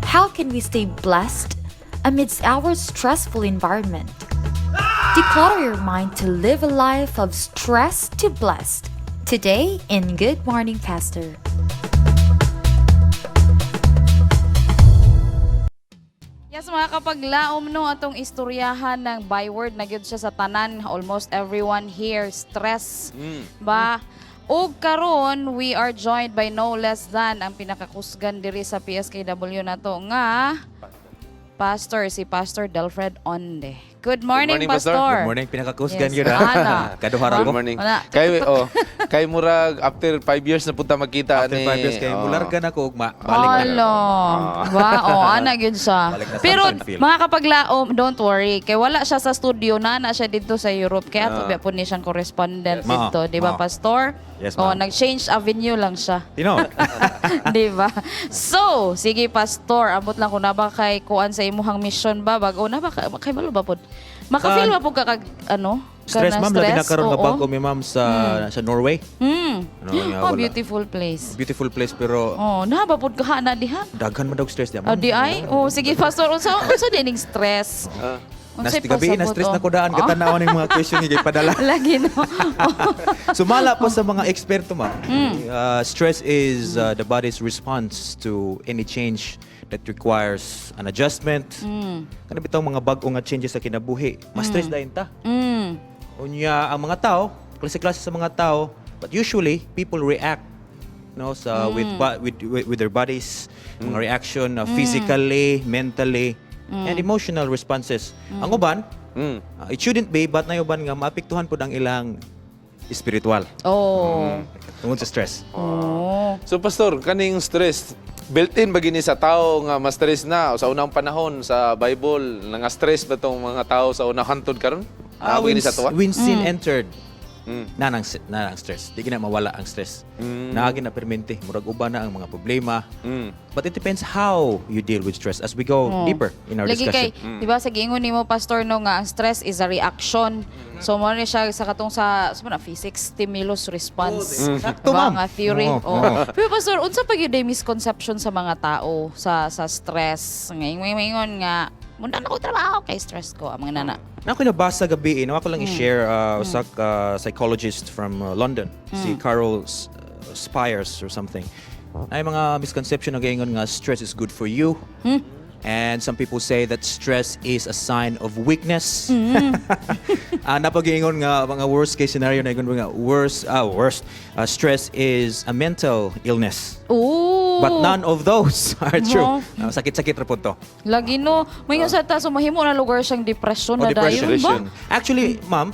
How can we stay blessed amidst our stressful environment? Declutter your mind to live a life of stress to blessed. Today in Good Morning Pastor. Yes, mga mga kapaglaom, no, atong istoryahan ng byword na gyud siya sa tanan, almost everyone here, stress. Ba? Ug karon we are joined by no less than ang pinakakusgan diri sa PSKW nato nga pastor, si Pastor Delfred Onde. Good morning, Morning, Pastor. Pastor. Good morning, pinakakusgan Yes. yun ah. Ana. Kaduhara Good ko. morning. Wala. Kay, oh, kay murag after 5 years na punta magkita After ni. 5 years kay oh. mularga na ko ugma. Balik na. Alo. Ba, oh, ana gyud siya. Balik na sa Pero Sunfield. mga kapaglaom, don't worry. Kay wala siya sa studio, na na siya dito sa Europe. Kaya ato po ni siyang correspondent dito, di ba, Mao. Pastor? Yes, Oh, ma'am. nag-change avenue lang siya. Tino. Di ba? So, sige Pastor, abot lang ko na ba kay kuan sa imuhang mission ba bago na ba kay balo ba pod? Maka-feel ba pud ka kag ano? Stress, Kana ma'am, labi na karon nga Oo. bago mi, ma'am, sa Norway. Ano, nga, Oh, wala. beautiful place. Beautiful place pero Oh, na ba pud ka na diha? daghan man daw stress diya, Oh, ma'am. di ay? Oh, sige Pastor, unsa unsa dining stress? Nas Unsay gabi na pasabot, stress na oh? ko daan katanaw ning mga question nga gipadala. Lagi no. Sumala po sa mga eksperto, ma'am. Stress is the body's response to any change that requires an adjustment. Kana bitong mga bag-o nga changes sa kinabuhi. Mas stress dayon ta. Unya ang mga tao, klase-klase sa mga tao, but usually people react, no, sa with, with their bodies, mga reaction physically, mentally, and emotional responses. Ang uban, it shouldn't be, but na uban nga maapektuhan pud ang ilang spiritual Oh. tungod sa stress. Oh. So Pastor, kaning stress built-in ba gini sa tao nga ma-stress na sa unang panahon sa Bible nga stress ba tong mga tao sa unang hantod karon? Ah, Naa ba when, gini sa tuwa? when sin entered, nanang stress. Di gina mawala ang stress. Naagi na permente, murag uban na ang mga problema. But it depends how you deal with stress as we go deeper in our Lagi kay, discussion. di ba sa giingon nimo Pastor, no, nga ang stress is a reaction. So mo ni siya sa katong sa na physics, stimulus response. Sakto, Diba, ma'am. nga theory. Oo, Oh. oo. Pero Pastor, unsa pa gyud ay misconception sa mga tao sa stress? Ngayon nga munda na ko trabaho kay stress ko ang mga nana. Na ako nabasa gabi, eh, no, ako lang i-share usa ka psychologist from London, si Carol Spires or something. Ay mga misconception na gaingon nga stress is good for you. And some people say that stress is a sign of weakness. Napagingon nga mga worst case scenario na ingon nga worst stress is a mental illness. Ooh. But none of those are true. No. Sakit-sakit ra po to. Lagi no, may sa ta so mahimo na lugar siyang depression O na dayon ba? depression. Actually, ma'am,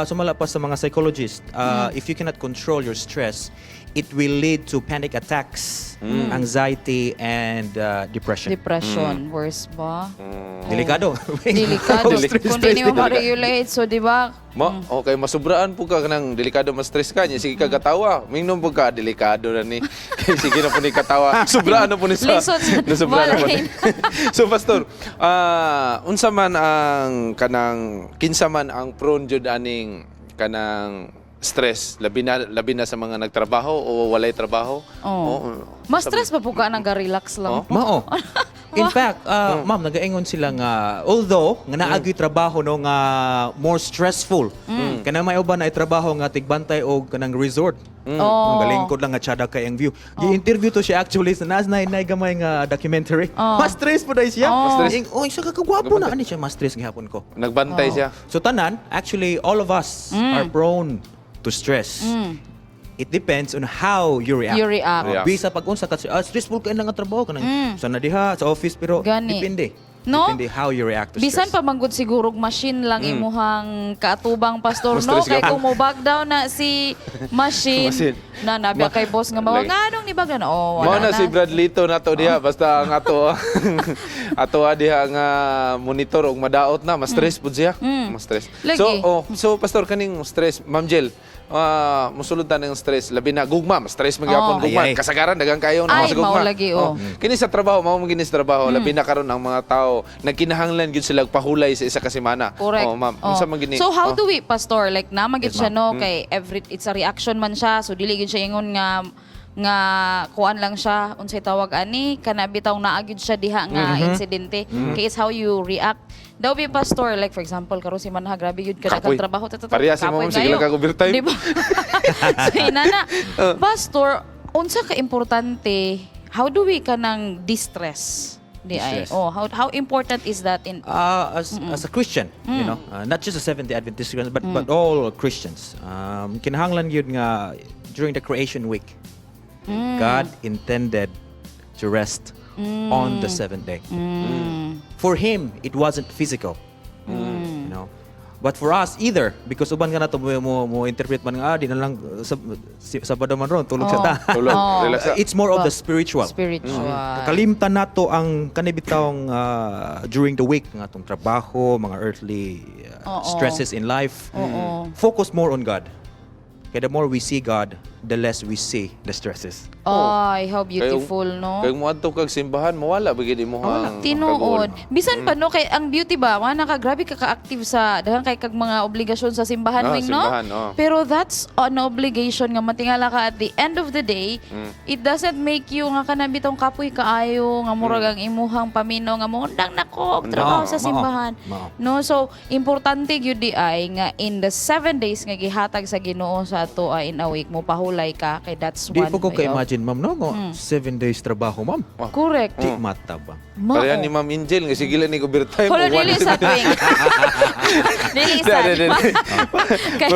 sumala pa sa mga psychologist, if you cannot control your stress, it will lead to panic attacks, anxiety, and depression. Depression, worse ba? Delikado. Delikado. Stress, Kung di stress, mo delikado. ma-regulate, so di ba? Ma, okay, masubraan po ka ng delikado ma-stress ka niya. Sige ka katawa. Mingnon po ka, delikado na ni. Kay sige na po ni katawa. Sobraan na po ni sa. Lisod sa- Nasubraan na po Walay. ni. So Pastor, unsa man ang kanang kinsa man ang prone jud aning kanang stress, labi na sa mga nagtrabaho o walay trabaho? Oh. Mas stress pa po ka nang relax lang. Mao. In fact, ma'am, nagaingon sila nga although nga naagyoy trabaho no nga more stressful. Kanang may uban na trabaho nga tigbantay og kanang resort. Oh. Ang galingkod lang nga tsada kay ang view. Gi-interview to siya actually sa nas na gamay nga documentary. Oh. Mas stress po dahil siya. Oh. Mas stress. Ing, oh, siya kakagwapo na ani siya, mas stress gihapon ko. Nagbantay siya. So tanan, actually all of us are prone to stress. It depends on how you react. You react. React. Bisa pag unsa ka stressful kay nga trabaho kanang sa na diha sa office pero Gani. depende. No? Depende how you react to Bisan stress. pa manggod siguro og machine lang imuhang kaatubang, Pastor, no, Mas stress kay ka. kung mo back down na si machine, Machine. na nabya kay boss nga mawa nganong ni back down, oh, Mao wala na si Brad Lito na to diha basta ang ato ato diha nga monitor og madaot na mas stress pud siya. Mas stress. Lagi. So oh, so Pastor, kaning stress, Ma'am Jill, musulod ta ng stress labi na gugma, mas stress magyapon Oh. gugma. Ay, ay. Kasagaran daghang kayo na Ay, sa gugma. mao lagi, oh. Kini sa trabaho, mao man gini sa trabaho, labi na karon ang mga tao nagkinahanglan gyud sila pahulay sa isa ka semana. Correct. Oh, ma'am, Oh. unsa man gini? So how Oh. do we, Pastor, like na gyud Yes, siya ma'am. no, kay every it's a reaction man siya, so dili gyud siya ingon nga nga kuan lang siya, unsay tawag ani, kana bitaw naa gyud siya diha nga insidente. Kay it's how you react. Daw bi Pastor, like for example karon si Manha, grabe gyud ka Kapoy. trabaho, tata Parehas si ma'am, sige lang kag overtime. Di ba? So inana, Pastor, unsa ka importante, how do we kanang distress? Di ay. Stress. Oh, how important is that in As a Christian, you not just a Seventh-day Adventist Christian, but all Christians. Kinahanglan yun nga during the creation week, God intended to rest on the seventh day. For him, it wasn't physical. But for us, either, because uban ka na to mo interpret man nga, ah, di na lang, Sabado man ron, tulog sa ta. Tulog, relax sa. It's more of the spiritual. Spiritual. Kalimtan nato ang kanibitawng during the week nga atong trabaho, mga earthly stresses in life. Focus more on God. Kaya the more we see God, the less we see the stresses. Ay, how beautiful, no? Kay muadto kag simbahan, mawala ba gid imong Tinuod. Bisan pa no, kay ang beauty ba, wala ka grabe ka ka-active sa daghan kay kag mga obligasyon sa simbahan, wing, no? Simbahan, oh. Pero that's an obligation nga matingala ka at the end of the day, it doesn't make you nga kana bitong kapoy kaayo nga murag ang imuhang pamino nga moundang nako og trabaho sa Mao. simbahan. Mao. No, so importante gyud di ay nga in the 7 days nga gihatag sa Ginoo sa ato ay in a week mo pahulay ka kay that's Di one po ko way of- ka-imagine, ma'am, no? Nga 7 days trabaho, ma'am. Correct. Di mata ba? Mao. Pareha ni Ma'am Angel nga sige lang ni overtime. Hulo, dili sa tuwing. Dili sa. Di, di, di. Kay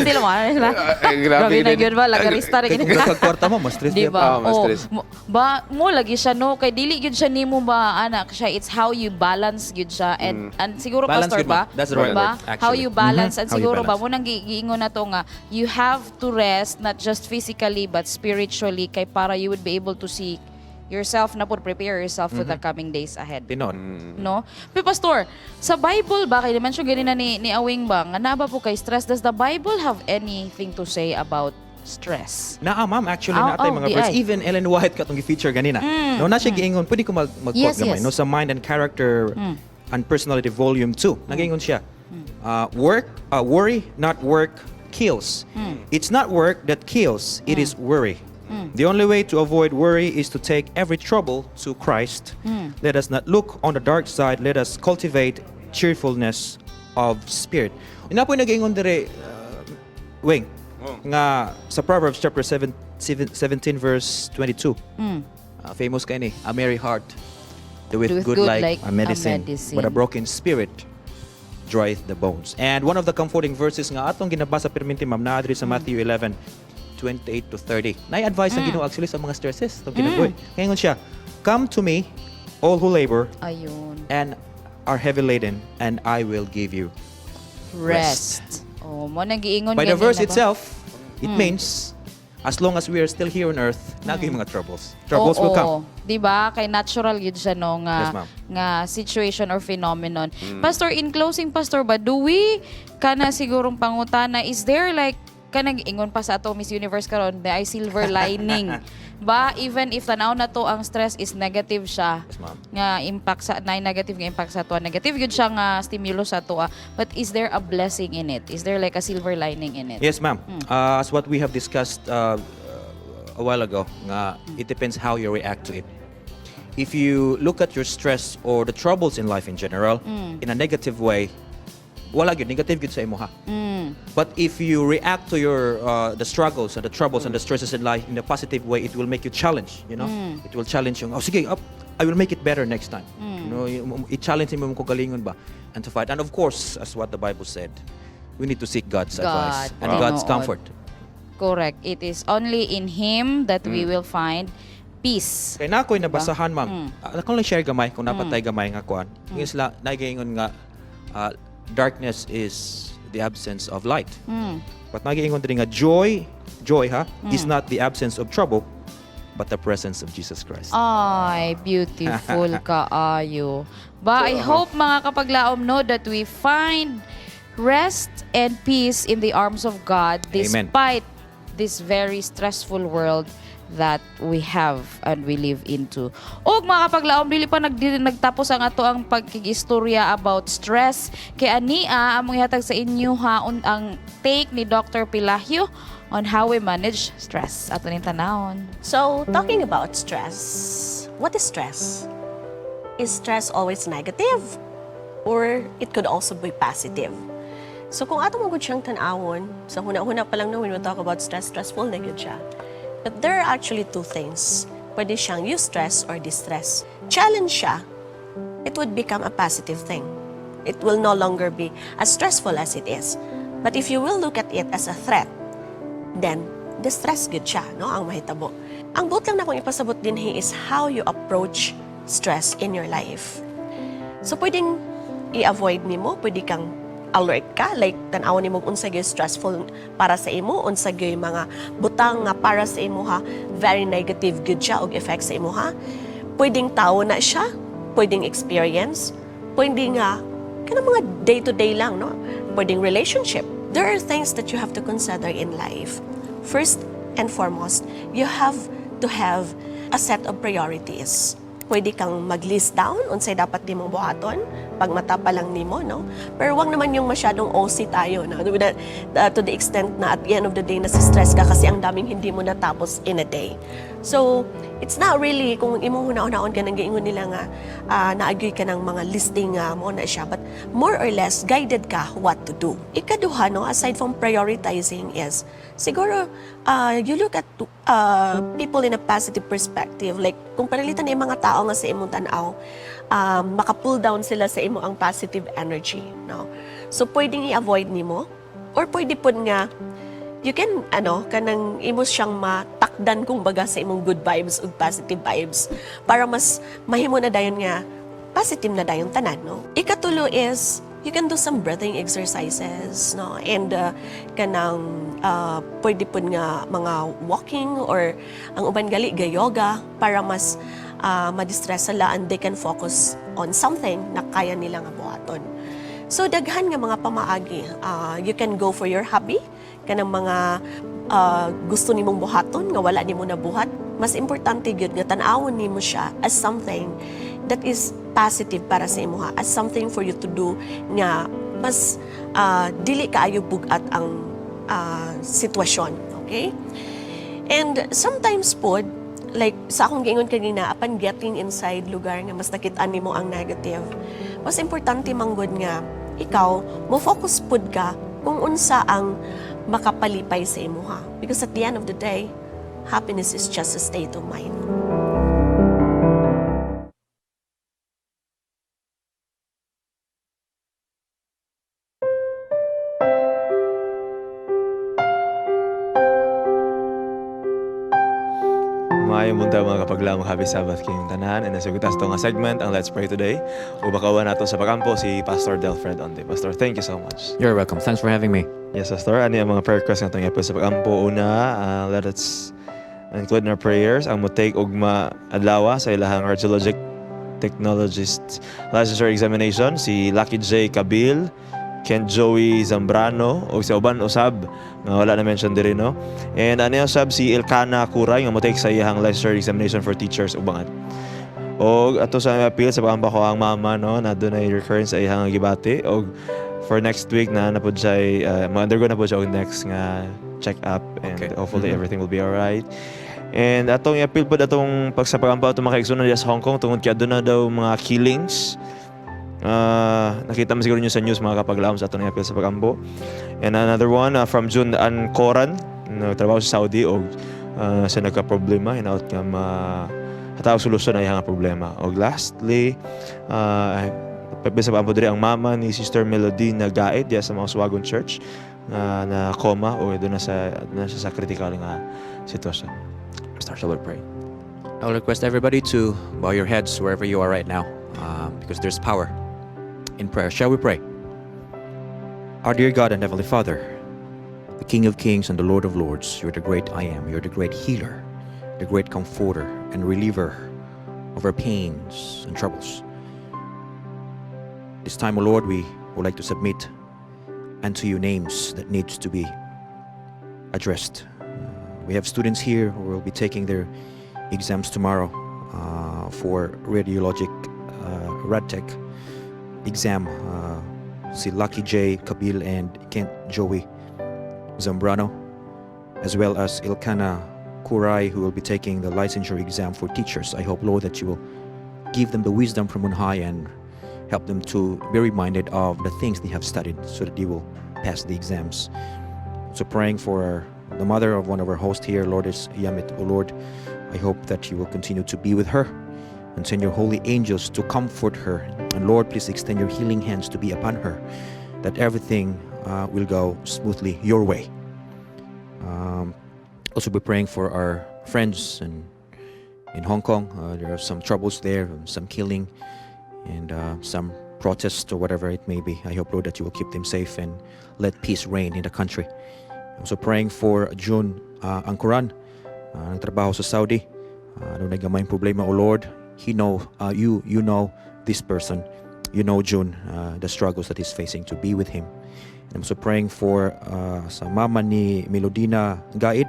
sila mo sila. Ay, grabe Grabe na din. gyud ba lagarista ra Kay gid. kung nakagkwarta mo, mas stress Di ba? ba? Ah, mas Oh, stress. ba mo lagi siya no kay dili gyud siya nimo ba anak siya, it's how you balance gyud siya and siguro, Balance pastor gyud, ba? ma'am. That's the right ba? word, actually. How you balance and How you siguro ba balance. mo nang giingon na to nga you have to rest not just physically but spiritually kay para you would be able to see yourself na pud, prepare yourself for the coming days ahead. Tinuod. No? Pero pastor, sa Bible ba, kay mention ganina ni Awing ba, nga naa ba po kay stress, does the Bible have anything to say about stress? Naa, ma'am, actually, Oh, naa tay oh, mga di verse. ay. Even Ellen White katong gi-feature ganina. No, na siya giingon, pwede ko mag-quote gamay. No, sa Mind and Character and Personality Volume 2. Nagingon siya. Worry, not work, kills. It's not work that kills, it is worry. The only way to avoid worry is to take every trouble to Christ. Let us not look on the dark side. Let us cultivate cheerfulness of spirit. Naa po nag-ingon dire, Wing, nga sa Proverbs chapter 7, 17 verse 22. Famous kay ni, a merry heart doeth Doeth good, good like like a medicine, a medicine. but a broken spirit drieth the bones. And one of the comforting verses nga atong ginabasa perminti, ma'am, naa diri sa Matthew 11 28 to 30. Nay advice ang Ginoo actually sa mga stresses itong kinabuhi. Ngayon siya, "Come to me all who labor Ayun. and are heavy laden, and I will give you Rest. Oh, mo nagiingon By the ganina verse ba? itself, it means as long as we are still here on earth, naa gyud mga troubles. Troubles will Oo. come. 'Di ba? Kay natural gyud siya no nga Yes, ma'am. Nga situation or phenomenon. Pastor, in closing, pastor ba, do we kana sigurong pangutana, is there like kanang ingon pa sa ato Miss Universe karon, may ay silver lining ba even if tanaw na to ang stress is negative siya Yes, ma'am. nga impact sa na negative nga impact sa ato, negative gyud siya nga stimulus sa ato, but is there a blessing in it? Is there like a silver lining in it? Yes, ma'am. As what we have discussed a while ago, nga it depends how you react to it. If you look at your stress or the troubles in life in general in a negative way, wala gyud, negative gyud sa imo ha. But if you react to your the struggles and the troubles and the stresses in life in a positive way, it will make you challenge. It will challenge you. Oh, sige, up, I will make it better next time. I-challenge mo kung galingon ba and to fight. And of course, as what the Bible said, we need to seek God's God. advice and God's Tinuod. comfort. Correct. It is only in Him that we will find peace. Kay na ako'y nabasahan, ma'am. Ako lang share gamay kung naa pa tay gamay nga kuan. Ingon sila nagaingon nga darkness is the absence of light. But nagaingon diri nga joy, joy ha, is not the absence of trouble, but the presence of Jesus Christ. Ay, beautiful kaayo. Ba, I hope, mga kapaglaom, no, that we find rest and peace in the arms of God Amen. despite this very stressful world that we have and we live into. Og mga kapaglaom, dili pa nagtapos ang ato ang pagkigistorya about stress. Kay ania among ihatag sa inyo ha ang take ni Dr. Pelagio on how we manage stress. Ato ning tanawon. So, talking about stress, what is stress? Is stress always negative? Or it could also be positive? So, kung ato mo gud siyang tan-awon, sa huna-huna pa lang no, when we talk about stress, stressful na gyud siya. But there are actually two things. Pwede siyang eustress or distress. Challenge siya, it would become a positive thing. It will no longer be as stressful as it is. But if you will look at it as a threat, then distress gud siya, no, ang mahitabo. Ang buot lang nakong ipasabot dinhi is how you approach stress in your life. So pwedeng i-avoid nimo, pwede kang alert ka, like tan-awon nimo kung unsa gyud stressful para sa imo, unsa gyud mga butang nga para sa imo ha, very negative gyud siya og effect sa imo ha. Pwedeng tao na siya, pwedeng experience, pwedeng nga kanang mga day-to-day lang, no? Pwedeng relationship. There are things that you have to consider in life. First and foremost, you have to have a set of priorities. Pwede kang mag-list down unsay dapat nimong buhaton pag mata pa lang nimo, no? Pero wag naman yung masyadong OC tayo, no? To the extent na at the end of the day nasi-stress ka kasi ang daming hindi mo natapos in a day. So, it's not really kung imong huna-hunaon ka nang giingon nila nga naa gyud ka ng mga listing nga mo na siya, but more or less guided ka what to do. Ikaduha, no, aside from prioritizing is siguro you look at people in a positive perspective, like kung pananglitan yung mga tao nga sa imong tan-aw, maka-pull down sila sa imo ang positive energy, no? So pwedeng i-avoid nimo or pwede pud nga you can ano, kanang imo siyang matakdan kung baga sa imong good vibes ug positive vibes para mas mahimo na dayon nga positive na dayon tanan, no? Ikatulo is you can do some breathing exercises, no? And kanang pwede pud nga mga walking or ang uban gali ga yoga para mas ma-distress sila and they can focus on something na kaya nila nga buhaton. So daghan nga mga pamaagi. You can go for your hobby, kanang mga gusto nimong buhaton nga wala nimo nabuhat. Mas importante gyud nga tan-awon nimo siya as something that is positive para sa imuha, as something for you to do nga mas dili kaayo bugat ang sitwasyon, okay? And sometimes pod, like sa akong giingon kanina, upon getting inside lugar nga mas nakit-an nimo ang negative, mas importante manggod nga ikaw mo focus pud ka kung unsa ang makapalipay sa imuha. Because at the end of the day, happiness is just a state of mind. Maayong buntag, mga kapaglaom. Happy Sabbath kayong tanan. And nasugot ato nga segment, ang Let's Pray Today. Ubakawan nato sa pagampo si Pastor Delfred Onde. Pastor, thank you so much. You're welcome. Thanks for having me. Yes, Pastor. Ano yung mga prayer requests nga itong episode sa pagampo? Una, let us include in our prayers ang mo-take ugma adlaw sa ilahang radiologic technologist licensure examination, si Lucky J. Kabil, Ken Joey Zambrano, o sa uban usab nga wala na mention diri, no? And ano yung usab si Elkana Kuray nga mo-take sa iyang licensure examination for teachers ubangan. Og ato sa appeal sa pagampo ko ang mama, no, na dunay recurrence sa iyang gibati, og for next week na pud siya ma-undergo na pud siya og next nga check up and hopefully everything will be alright. And atong i-appeal pod atong pagsapagampo atong mga kaigsuonan diya sa Hong Kong tungod kay aduna daw mga killings. Nakita mo siguro nyo sa news, mga kapaglaom, sa atong i-appeal sa pagampo. And another one from June Ancoran, nagtrabaho sa Saudi og sa nagka-problema, hinaut nga ma hatawag solusyon ay nga problema. Og lastly, sa pagampo diri ang mama ni Sister Melody Nagaid diya sa Mauswagon Church nga na coma o doon na siya sa critical nga sitwasyon. Start the Lord pray. I will request everybody to bow your heads wherever you are right now, because there's power in prayer. Shall we pray? Our dear God and Heavenly Father, the King of Kings and the Lord of Lords, you're the great I Am, you're the great healer, the great comforter and reliever of our pains and troubles. This time, O Lord, we would like to submit unto you names that needs to be addressed. We have students here who will be taking their exams tomorrow for radiologic RadTech exam. Si Lucky J. Kabil and Kent Joey Zambrano, as well as Ilkana Kurai, who will be taking the licensure exam for teachers. I hope, Lord, that you will give them the wisdom from on high and help them to be reminded of the things they have studied so that they will pass the exams. So praying for the mother of one of our hosts here, Lourdes Yamit. Oh Lord, I hope that you will continue to be with her and send your holy angels to comfort her. And Lord, please extend your healing hands to be upon her, that everything will go smoothly your way. Also, be praying for our friends and in Hong Kong. There are some troubles there, some killing, and some protests or whatever it may be. I hope, Lord, that you will keep them safe and let peace reign in the country. Also praying for June Angkuran, nagtrabaho sa Saudi. Ano gamay problema, O Lord, He know you know this person. You know June, the struggles that he's facing, to be with him. And I'm also praying for sa mama ni Melodina Gaid,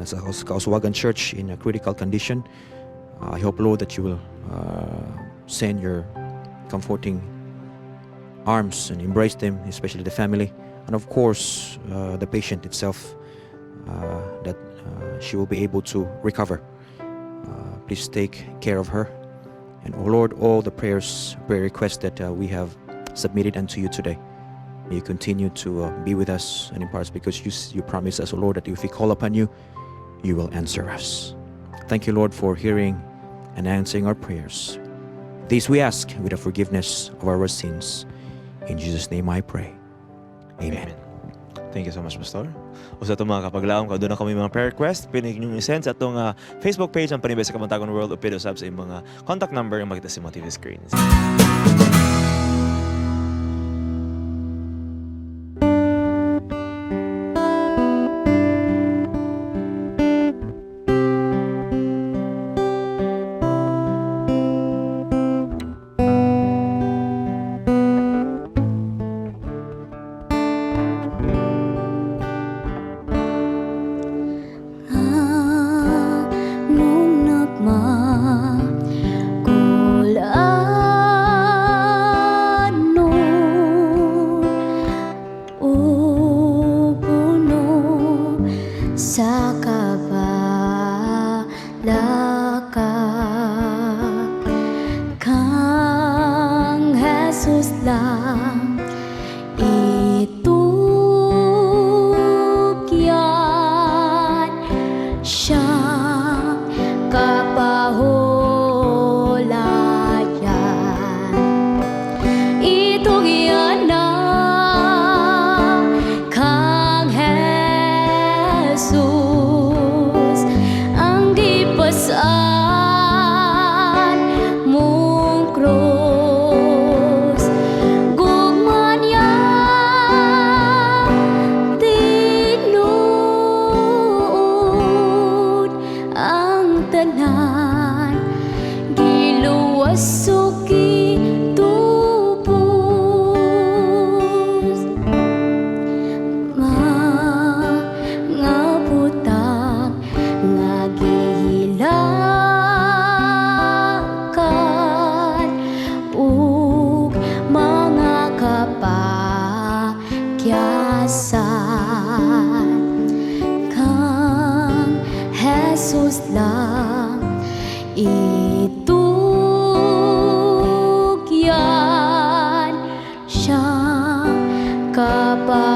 sa Kauswagan Church in a critical condition. I hope, Lord, that you will send your comforting arms and embrace them, especially the family, and of course the patient itself, that she will be able to recover. Please take care of her. And oh Lord, all the prayers, prayer requests that we have submitted unto you today, may you continue to be with us and impart us, because you promise us, O Lord, that if we call upon you, you will answer us. Thank you, Lord, for hearing and answering our prayers. This we ask with the forgiveness of our sins. In Jesus' name I pray. Amen. Thank you so much, Pastor. O sa itong mga kapaglaom, kung duna kamo mga prayer request, pwede ninyong i-send sa atong Facebook page ang Panimbaya sa Kabuntagon World o pwede usab sa inyong mga contact number nga makita sa mga TV screens. Nung nagmakulan o puno sa kabalaka, kang Jesus lang itugyan, siyang kapahulayan. Itugyan na kang Jesus ang gipasan mong krus. Gugma niya tinuod ang tanan, giluwas ug gitubos. Mga butang nga gihilakan ug mga kapakyasan, kang Jesus lang itugyan, siyang kapahulayan.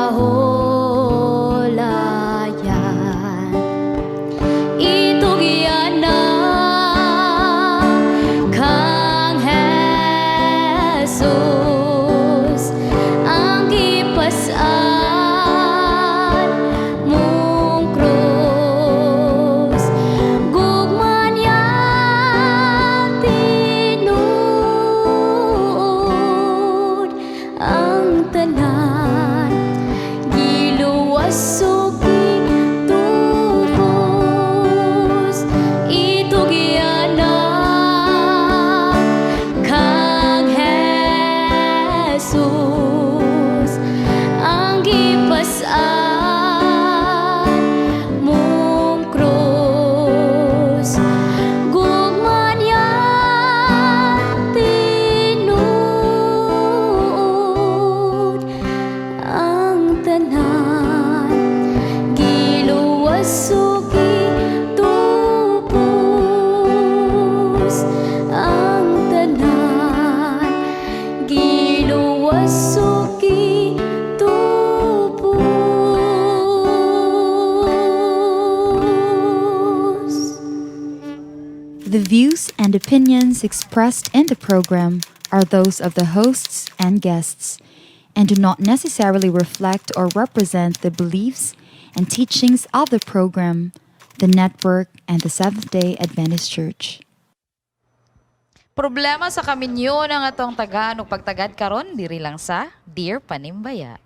Itugyan na kang Jesus ang gipasan mong krus. Gugma niya tinuod ang tanan, giluwas ug gitubos. Itugyan na kang Jesus ang gipasan mong krus. Gugma niya tinuod ang tanan, giluwas ug gitubos ang tanan, giluwas. and opinions expressed in the program are those of the hosts and guests and do not necessarily reflect or represent the beliefs and teachings of the program, the network, and the Seventh day Adventist Church. Problema sa kaminyo ng atong tagaan ug pagtagad karon diri lang sa Dear Panimbaya.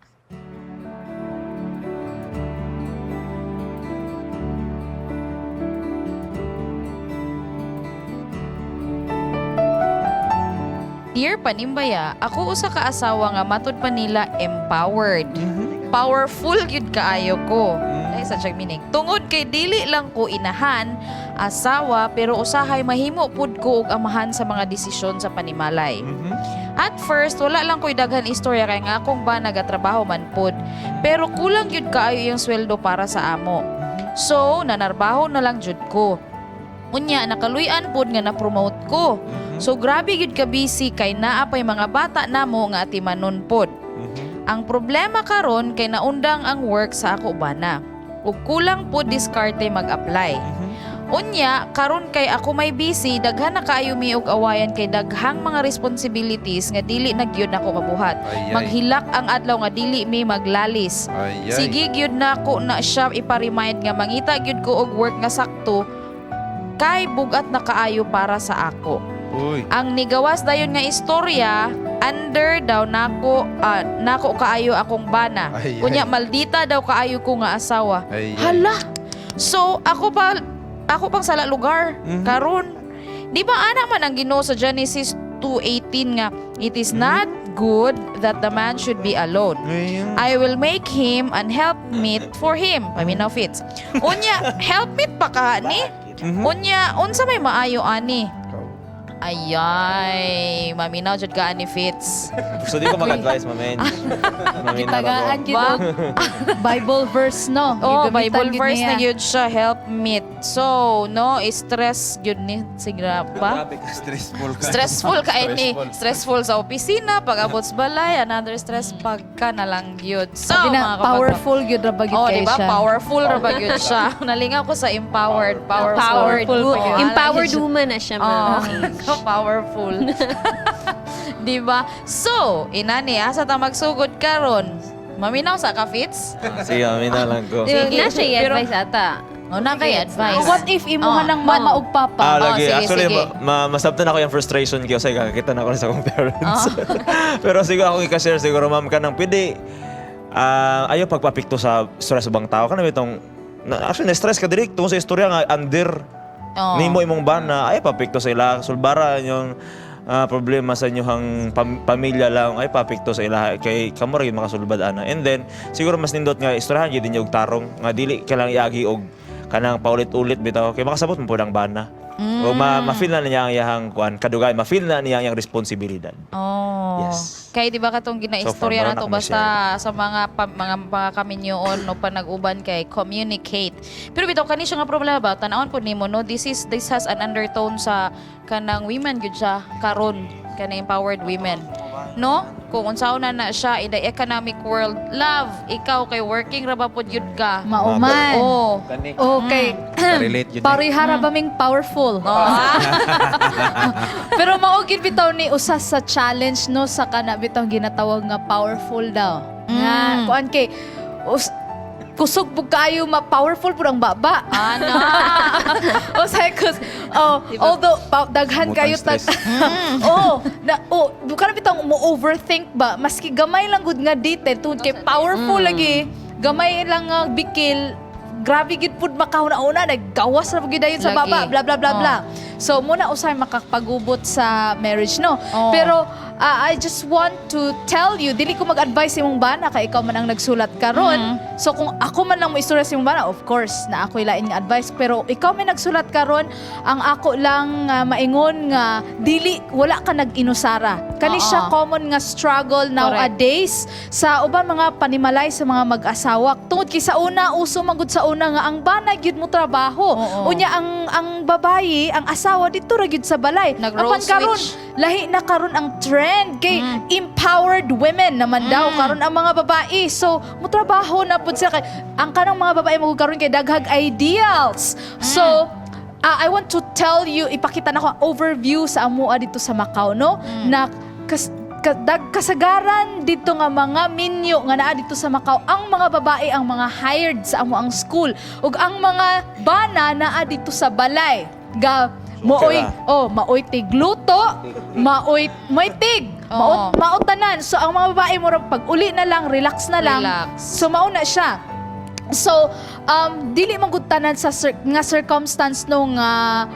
Dear Panimbaya, ako usa ka asawa nga matud pa nila empowered. Powerful gyud kaayo ko. Ay sa siyang meaning. Tungod kay dili lang ko inahan, asawa, pero usahay mahimo pud ko og amahan sa mga desisyon sa panimalay. At first, wala lang ko'y daghan istorya kay nga akong ba nagatrabaho man pud. Pero kulang gyud kaayo iyang sweldo para sa amo. So, nanarbaho na lang jud ko. Unya, nakaluy-an pud nga na-promote ko. So, grabe gyud ka busy kay naa pay mga bata namo nga atimanon pod. Ang problema karon kay naundang ang work sa ako bana. Ug kulang pod diskarte mag-apply. Unya, karon kay ako may busy, daghan na kaayo mi og awayan kay daghang mga responsibilities nga dili na gyud nako mabuhat. Ay, ay. Maghilak ang adlaw nga dili mi maglalis. Ay, ay. Sige gyud nako na siya ipa-remind nga mangita gyud ko og work nga sakto kay bugat na kaayo para sa ako. Uy. Ang nigawas dayon nga istorya, under daw nako nako kaayo akong bana. Ay, Unya ay. maldita daw kaayo ko nga asawa. Ay, ay. Hala. So ako pang sala lugar karon. Di ba ana man ang Ginoo sa Genesis 2:18 nga it is not good that the man should be alone. I will make him an helpmeet for him. Paminaw fits. Unya helpmeet pa ka ni? Unya unsa may maayo ani? Ayay, maminaw jud ka ani Fitz. So di ko mag-advise, ma'am. Gitagaan gyud og Bible verse, no? Oh, Gigamitan Bible gyud verse niya. na gyud siya, help meet. So, no, stress gyud ni sigra pa. Stressful ka. Stressful ka ni. Stressful sa opisina, pag abot sa balay, another stress pagka na lang gyud. So, Sabi na, mga kapatid. powerful gyud ra ba gyud Oh, kay di ba? siya? Powerful ra ba gyud siya? Nalingaw ko sa empowered, powerful. Empowered. Oh, Empowered woman na siya, Oh, ma'am. powerful. di ba? So, inani, asa ta magsugod karon? Maminaw sa ka, Fitz? Sige, ma'am, lang ko. Sige. Na siya Pero- i-advise ata. Oh, na kay advice. What if imuha Oh. ng mama ug papa? Ah, lagi. sige, Actually, sige. masabtan ako yung frustration ko kasi kakita na ako sa akong parents. Oh. Pero siguro ako i-share siguro, ma'am, kanang pwede, ayaw pagpapikto sa stress ubang tao. Kanang itong, na, actually, na-stress ka direct tungkol sa istorya nga under Oh. nimo imong bana, ay papikto sa ila. Sulbara yung problema sa inyong pamilya lang ay papikto sa ila kay kamo ra gyud makasulbad ana. And then siguro mas nindot nga istoryahan gyud ninyo og tarong nga dili kailangan iagi og kanang paulit-ulit bitaw kay makasabot mo pud ang bana. O ma-feel na niya ang iyang kuan kadugay, ma-feel na niya ang iyang responsibilidad. Oh. Yes. Kay di ba katong ginaistorya So far, na to wala na basta sa mga mga kaminyoon no panag-uban kay communicate. Pero bitaw kani siya nga problema ba tan-awon pud nimo no, this has an undertone sa kanang women gyud siya karon, kanang empowered women. No? Kung unsaon na na siya in the economic world, love, ikaw kay working ra ba pud gyud ka? Mauman. Oh. Okay. Relate yun eh. Parehara ba ming powerful? Pero mao gyud bitaw ni usa sa challenge no sa kana bitaw ginatawag nga powerful daw. Nga kuan kay kusog pud kaayo ma powerful pud ang baba. Ana. Usay kus oh, although daghan Butang kayo tag stress. oh, na oh, kana bitaw mo overthink ba maski gamay lang gud nga detail tungod kay powerful lagi. Gamay lang nga bikil grabe gid pud makahuna-una naggawas ra gid dayon sa Lagi. baba bla bla bla Oh. bla. So muna usay makapagubot sa marriage no. Oh. Pero I just want to tell you dili ko mag-advise imong bana kay ikaw man ang nagsulat karon. So kung ako man lang mo istorya sa imong bana, of course na ako'y lain nga advice pero ikaw may nagsulat karon, ang ako lang maingon nga dili wala ka nag-inusara. Kani siya Oo. common nga struggle nowadays sa uban mga panimalay sa mga mag-asawa. Tungod kay sa una uso man gud sa una nga ang bana gyud mo trabaho. Oo. Unya ang babayi, ang asawa dito ra gyud sa balay. Nag-role Apan karon switch. lahi na karon ang trend kay empowered women naman daw karon ang mga babae. So mo trabaho na pud sila kay ang kanang mga babae mo karon kay daghag ideals. So I want to tell you, ipakita na ko ang overview sa amoa dito sa Macau, no? Na kasagaran dito nga mga minyo nga naa dito sa Macau, ang mga babae ang mga hired sa amo ang school ug ang mga bana naa dito sa balay. Ga maoy oh, maoy tigluto, maoy may tig, mao mao tanan. So ang mga babae murag pag uli na lang, relax na lang. Relax. So mao na siya. So, dili man gud tanan sa nga circumstance no nga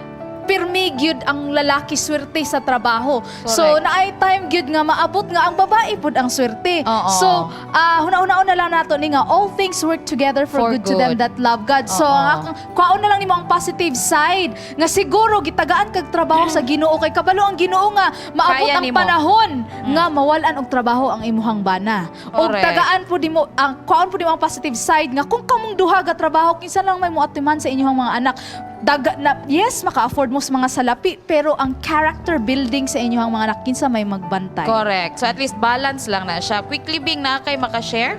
pirmi gyud ang lalaki swerte sa trabaho. So, naay time gyud nga maabot nga ang babae pud ang swerte. So, huna-hunaon na lang nato ni nga all things work together for For good, to them good. that love God. So, ang akong kuhaon na lang nimo ang positive side nga siguro gitagaan kag trabaho sa Ginoo kay kabalo ang Ginoo nga maabot Kaya ang nimo. panahon nga mawalan og trabaho ang imuhang bana. Og tagaan po nimo ang kuhaon po nimo ang positive side nga kung kamong duha ga trabaho, kinsa lang may moatiman sa inyong mga anak. Daga na, yes, maka-afford mo sa mga salapi, pero ang character building sa inyong mga anak, kinsa may magbantay. Correct. So at least balance lang na siya. Quickly bing na kay makashare?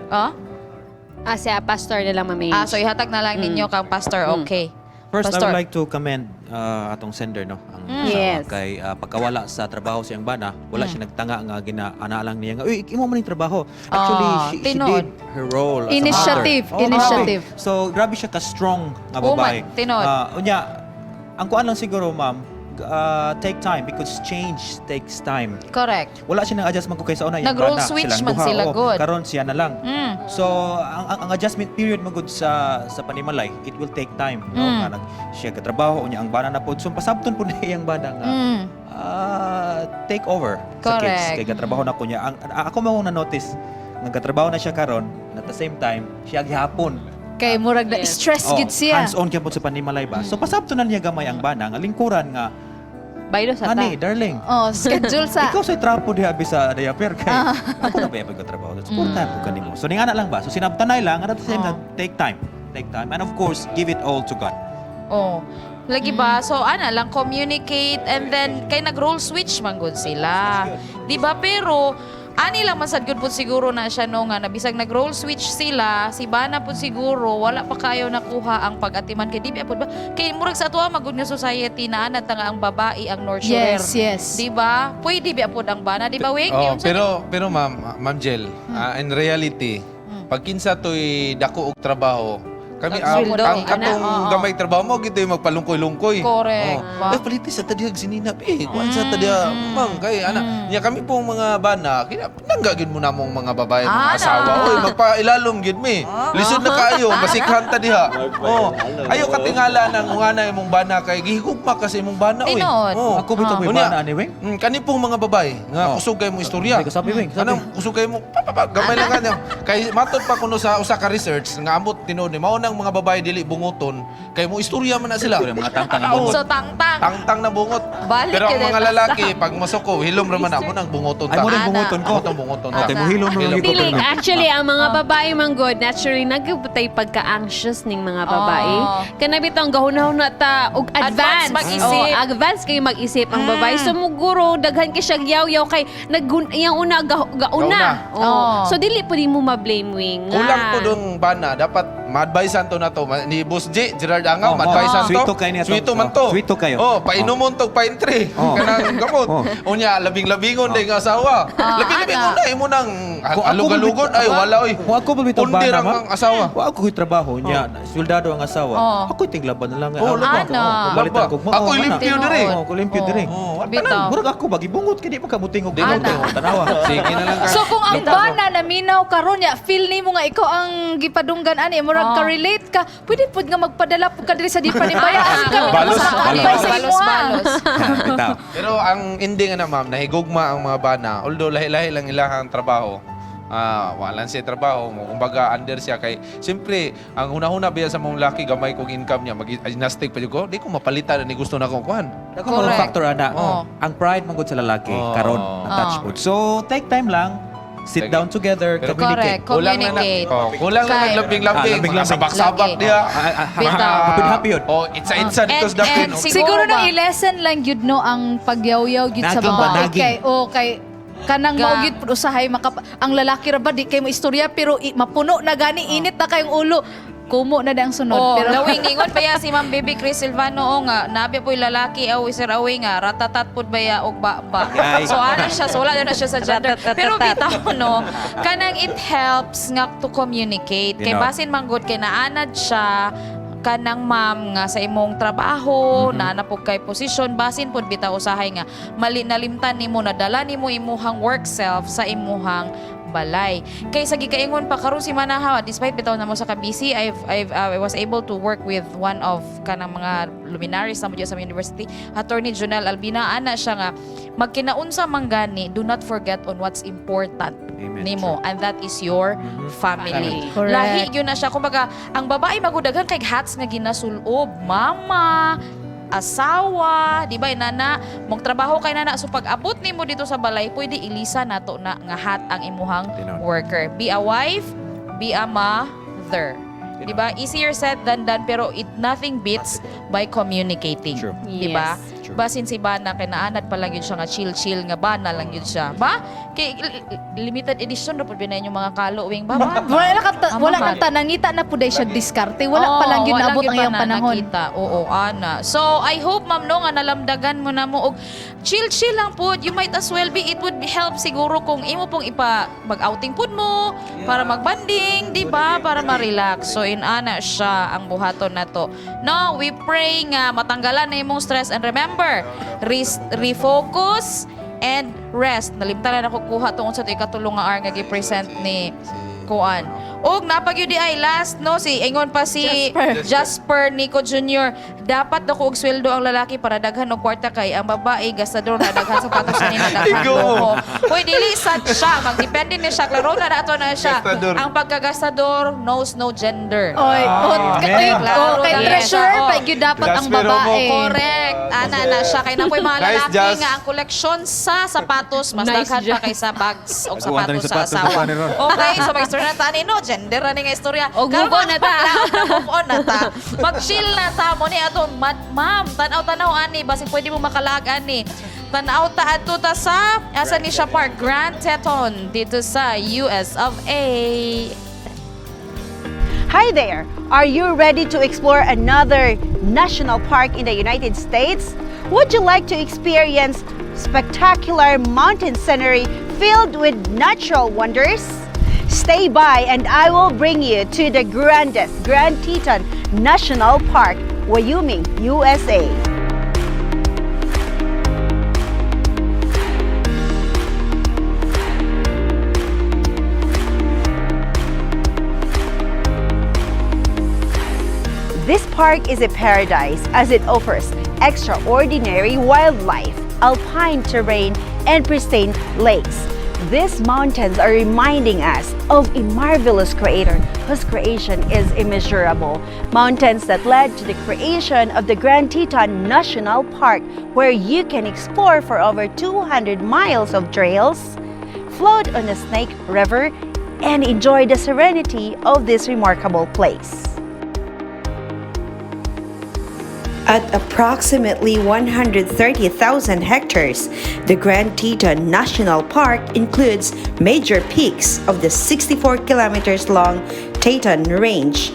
Oh? Ah, siya, pastor na lang, Ma'am Ange. Ah, so ihatag na lang ninyo kang pastor. Okay. First, I Pastor. would like to commend atong sender, no? Ang asawa kay pagkawala sa trabaho siyang bana, wala siya nagtanga nga gina-ana lang niya nga, "Uy, imo man yung trabaho." Actually, Ah, she tinuod. did her role as a Initiative, mother. Oh, initiative. grabe. So, grabe siya ka strong nga Oo babae. man, tinuod. Unya, ang kuan lang siguro, ma'am, take time because change takes time. Correct. Wala siya nang adjustment ko kay sa una yung Nag-role bana, switch silang man duha, sila, oo, good. Karon siya na lang. So ang adjustment period magud sa panimalay, it will take time, no? Nga siya katrabaho unya ang bana na pod. So pasabton pud na iyang bana nga take over sa kids Correct. kay katrabaho na ko niya. Ang ako mo na notice nga katrabaho na siya karon and at the same time siya gihapon. Kay murag na stress Oh, gid siya. Hands-on gyud sa panimalay ba. So pasabton na niya gamay ang bana nga lingkuran nga Baylo sa ta. Honey, darling. Oh, schedule sa. Ikaw sa trapo diha bisa diaper kay ako na ba yung trabaho. Suportahan po kanimo. So ning ana lang ba? So sinabtanay lang and at the same time take time. Take time and of course give it all to God. Oh. Lagi ba? So ana lang, communicate and then kay nag-role switch man gud sila. 'Di ba? Pero ani lang man sad gud pud siguro na siya no nga nabisag nag-role switch sila, si bana pud siguro wala pa kayo nakuha ang pag-atiman kay di ba pud ba? Kay murag sa atoa magud nga society na ana ta nga ang babae ang nurturer. Yes. 'Di ba? Pwede ba pud ang bana, di ba, Wing? Oh, Yung sa- pero ma'am, Ma'am Jel, in reality, pag kinsa to'y dako og trabaho, kami Ang sweldo, ang katong ana, oo. gamay trabaho mo gito yung magpalungkoy-lungkoy. Correct. Oh. Ba? Eh paliti sa tadihag sinina eh. Kuan sa tadiha mang kay ana. Nya kami pong mga bana, kina pinangga gyud mo namong mga babae, mga Ana. asawa. Oy, magpailalom gyud mi. Lisod na kaayo, basikhan ta diha. Oh, ayo katingala nang ungana imong bana kay gihigugma kasi imong bana oy. Tinuod. Oh. Ako bitaw may Unya, bana ani Wing. Kani pong mga babae nga Oh. kusog kay mo istorya. Hindi ko sabi, Wing, sabi. Anong kusog kay mo? Pa, pa, pa, gamay lang kanya. Kay matod pa kuno sa usa ka research nga ambot tinuod ni mao nang mga babae dili bungoton kay mo istorya man na sila. Mga tangtang ang bungot. So tangtang. Tangtang na bungot. Balik Pero ang yun mga eh, lalaki pag masuko hilom ra man ako nang bungoton Ay ta. mo rin bungoton ko. Ako tong bungoton ta. Okay, mohilom ra Hilom. ko. Dili, actually, ang mga babae man god, naturally, nagpatay pagka-anxious ning mga babae. Oh. Kana bitong gahuna-huna ta og Advance advance. mag-isip. Oh, advance kayo mag-isip ang babae. So muguro daghan kay siya yaw-yaw kay naggun iyang una gauna. Gauna. Oh. Oh. So dili pud mo ma-blame wing. nga. Kulang po dong bana dapat ma-advisean to na to ni Boss J Gerard Angaw Oh, ma-advisean to. Sweeto kayo niya to. Sweeto man to. Oh, sweeto kayo. Oh, painumon tog pine tree. Oh. Kanang gamot. Oh. Unya labing-labingon day nga asawa. Ah, Labing-labingon ana. na imo nang Kung ako alug-alugon ay wala oy. Kung ako ba bitaw Pundi bana ra ma'am? ang asawa. Wa ako ko'y trabaho niya, sweldado ang asawa. Oh. Ako tinglaban na lang. Oh, laba. Ana. Palitan ko. Ako'y limpyo diri. Oh, ako limpyo diri. Oh, Bitaw. Murag ako bagibungot kay di pa kabutingog Di mo dili tanawa. Sige na lang ka. So kung ang bana naminaw karon ya, feel nimo nga ikaw ang gipadunggan ani, murag Oh. ka-relate ka, pwede pud nga magpadala pud ka diri sa di panimbaya. Kami Balos, sa balos. advice sa Balos, imo, ah. balos. Bitaw. Pero ang ending ana ma'am, nahigugma ang mga bana, although lahi-lahi lang ilahang trabaho. Wala siya trabaho mo. Kumbaga under siya kay siyempre ang hunahuna biya sa mong laki gamay kong income niya mag-gymnastic pa jud ko, di ko mapalitan ni gusto na akong kuan. Ako mga Correct. factor ana. Oh. Ang pride man gud sa lalaki Oh. karon na touch Oh. wood. So take time lang. Sit Sige. down together, Pero- communicate. Correct. Kulang na na. Communicate. Oh, kulang na Kay- naglambing-lambing, Ah, lambing-lambing. mga sabak-sabak Lagi. diha. Bitaw. Happy-happy yun. Oh, itsa-itsa dito And- sa dapin. and oh. Siguro ba? nang i-lesson lang gyud no ang pagyaw-yaw gyud sa Naging ba, babae naging. kay o kay kanang Ga. mao gyud pud usahay maka ang lalaki ra ba di kay mo istorya pero mapuno na gani, init na kayong ulo. Kumo na ang sunod. Oh, pero lawing ingon pa ya si Ma'am Baby Chris Silvano o nga nabi po'y lalaki aw sir awi nga ratatat pud baya og ba ba. Ay. So ano siya, so wala na siya sa gender. Ratatatat. Pero bitaw no, kanang it helps nga to communicate. Kay Tinood. basin manggod kay naanad siya kanang ma'am nga sa imong trabaho, mm na pud kay posisyon, basin pud bitaw usahay nga mali nalimtan nimo nadala nimo imuhang work self sa imuhang balay. Kay sa gikaingon pa karon si Manahawa, despite bitaw na mo sa ka-busy, I was able to work with one of kanang mga luminaries na mo dyan sa university, Attorney Jonel Albina, ana siya nga magkinaunsa man gani, do not forget on what's important Amen. nimo, and that is your family. Family. Correct. Lahi yun na siya. Kumbaga, ang babae magudagan kay hats nga ginasulob, mama, asawa, di ba nana, magtrabaho kay nana, so pag abot nimo dito sa balay, pwede ilisa nato na nga hat ang imuhang Tinuod. worker. Be a wife, be a mother. Di ba? Easier said than done, pero it nothing beats by communicating. True. Di ba? Yes. True. Basin si Bana kay naanad pa lang yun siya nga chill-chill nga bana lang yun siya. Ba? Kay limited edition ra pud binay yung mga kalowing ba? Ba? Wala ka Ama wala man. kang tanangita na pud siya diskarte. Wala pa Oo, lang yun wala naabot gyud ang pa iyang na panahon. nakita. Oo, ana. So, I hope, ma'am, no, nga nalamdagan mo na mo. Og chill-chill lang po. You might as well be, it would help siguro kung imo pong ipa, mag-outing pud mo, para magbanding, di ba? Para ma-relax. So, inana siya ang buhaton na to. No, we pray nga matanggalan na imong stress. And remember, refocus and rest. Nalimtan na ako kuha tungod sa ito ikatulong nga R nga gi-present ni Kuan. Og napagyud di ay last no si ingon pa si Jasper. Jasper Nico Jr. Dapat daw og sweldo ang lalaki para daghan og kwarta kay ang babae gastador na daghan sapatos nila daghan Igo. buho. Hoy dili sad siya magdepende ni siya klaro na nato na siya. Gastador. Ang pagkagastador knows no gender. Oy, oh, kay, Klaro oh, kay na treasurer siya, pa oh. gyud dapat ang Jasper Romo. babae. Correct. Ana na siya kay napoy mga Nice, lalaki Jas. nga ang koleksyon sa sapatos mas Nice, daghan pa Jas. kaysa bags o Nagawa na sapatos rin sa sapatos asawa. sa kanila. Okay, so mag-istorya na ta ni no gender ani nga istorya. Og move on na ta. Move on na ta. Mag-chill na ta mo ni aton ma'am tan-aw-tanaw ani basin pwede mo makalaag ani. Tan-aw ta adto ta sa asa ni siya Park Grand Teton dito sa US of A. Hi there! Are you ready to explore another national park in the United States? Would you like to experience spectacular mountain scenery filled with natural wonders? Stay by and I will bring you to the grandest Grand Teton National Park, Wyoming, USA. This park is a paradise as it offers extraordinary wildlife, alpine terrain, and pristine lakes. These mountains are reminding us of a marvelous creator whose creation is immeasurable. Mountains that led to the creation of the Grand Teton National Park, where you can explore for over 200 miles of trails, float on the Snake River, and enjoy the serenity of this remarkable place. At approximately 130,000 hectares, the Grand Teton National Park includes major peaks of the 64 kilometers long Teton Range.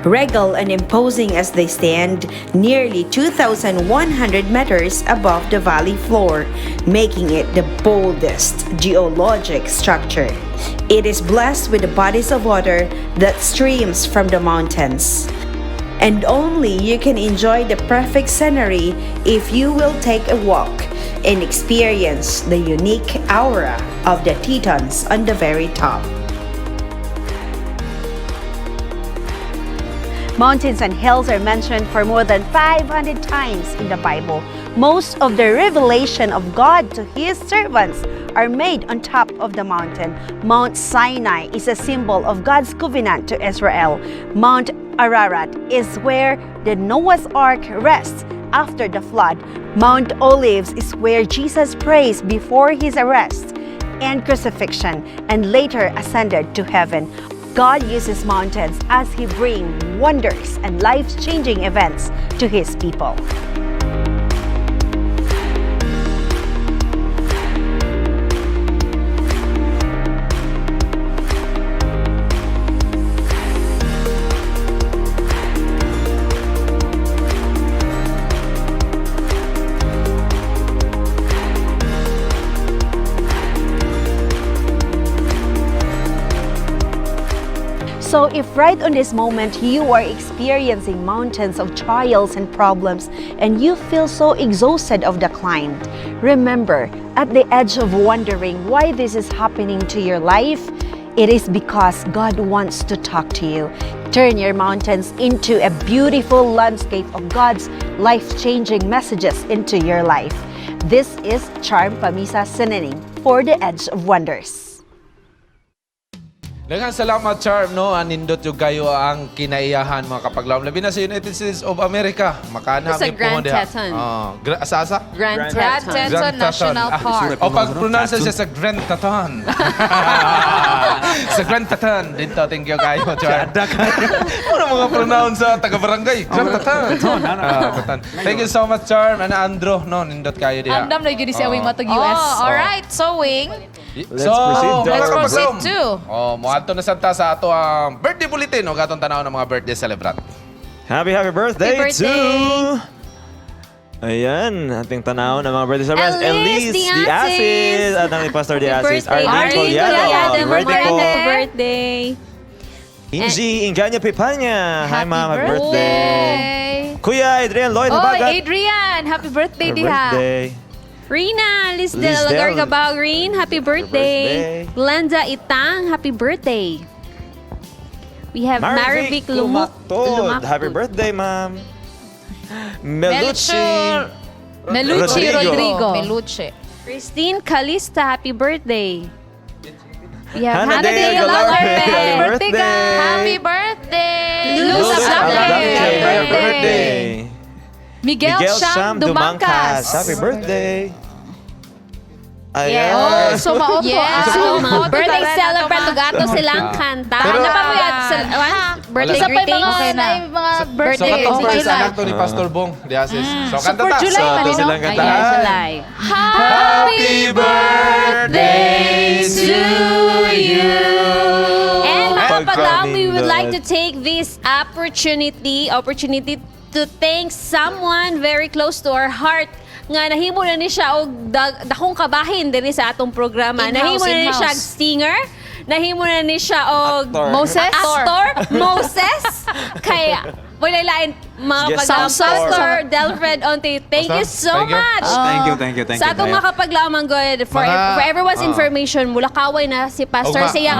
Regal and imposing as they stand, nearly 2,100 meters above the valley floor, making it the boldest geologic structure. It is blessed with the bodies of water that streams from the mountains. And only you can enjoy the perfect scenery if you will take a walk and experience the unique aura of the Tetons on the very top. Mountains and hills are mentioned for more than 500 times in the Bible. Most of the revelation of God to his servants are made on top of the mountain. Mount Sinai is a symbol of God's covenant to Israel. Mount Ararat is where the Noah's Ark rests after the flood. Mount Olives is where Jesus prays before his arrest and crucifixion and later ascended to heaven. God uses mountains as he brings wonders and life-changing events to his people. So if right on this moment you are experiencing mountains of trials and problems and you feel so exhausted of the climb, remember, at the edge of wondering why this is happening to your life, it is because God wants to talk to you. Turn your mountains into a beautiful landscape of God's life-changing messages into your life. This is Charm Pamisa Sinaning for the Edge of Wonders. Daghang salamat, Charm, no? Anindot yung kayo ang kinaiyahan, mga kapaglaom. Labi na sa United States of America. Makana Sa mi Grand puhon diha. Teton. Oh, asa? Grand Grand Teton. Teton National Park. O pag-pronounce siya sa Grand Teton. Sa Grand Teton. Dito, thank you kayo, Charm. Ano mga pronounce sa taga-barangay? Grand Teton. Ah, Teton. Thank you so much, Charm. Ana Andro, no? Nindot kayo diha. Andam na gyud si Awing matog Oh, US. all right. So, Wing, Let's so, proceed to- mga let's proceed kapaglaom. to. Oh, moadto na santa sa ato ang birthday bulletin o gatong tanaw ng mga birthday celebrant. Happy, happy birthday, Happy birthday. to... Ayan, ating tanaw ng mga birthday celebrants. Elise Elise Diasis. Diasis. At ang ni Pastor Diasis. Birthday. Arlene Arlene Collado. Collado. Birthday po. Happy birthday. Inji Ingaña Pipanya. Hi, Happy ma'am. Happy birthday. Kuya Adrian Lloyd Oy, Habagat. Adrian, happy birthday Happy diha. birthday. Rina, Liz Liz de la Del. Garga Green, happy birthday. Birthday. Glenda Itang, happy birthday. We have Marivic Lumuk. Lumaktod. Happy birthday, ma'am. Melucci. Melucci Rodrigo. Meluche. Christine Calista, happy birthday. We have Hannah Hannah Dale Dale Galarpe. Galarpe. Happy birthday. Happy birthday! Luz Luz Ablanque. Ablanque. Happy Happy birthday. Miguel, Sham Dumangkas. Happy birthday. Yes. Ayan. Oh, so mao to. Yes. So, mga Oh, birthday tara na, celebrant, tama. gato silang kanta. Pero- Ano pa mo yan? Birthday Isa pa yung greetings? mga, Okay na. na, yung mga So, birthday. katong sa first July. anak to ni Pastor Bong Diasis. So, So, kanta for ta. July So, pa ito rin, no? silang kanta. Ayan, July. Happy birthday to you. And mga kapaglaom, we would like to take this opportunity to thank someone very close to our heart nga nahimo na ni siya og dakong kabahin dinhi sa atong programa. In-house, Nahimo na ni siya og in-house. singer, nahimo na ni siya og Actor. Moses? Actor, Moses. Kaya wala lain mga Yes, kapaglaom. Pastor. Pastor Delfred Onte, thank you so Thank you. much. Thank you, thank you, thank Sa you. atong mga kapaglaom, good for everyone's information, mulakaway na si Pastor Ugma. sa iyang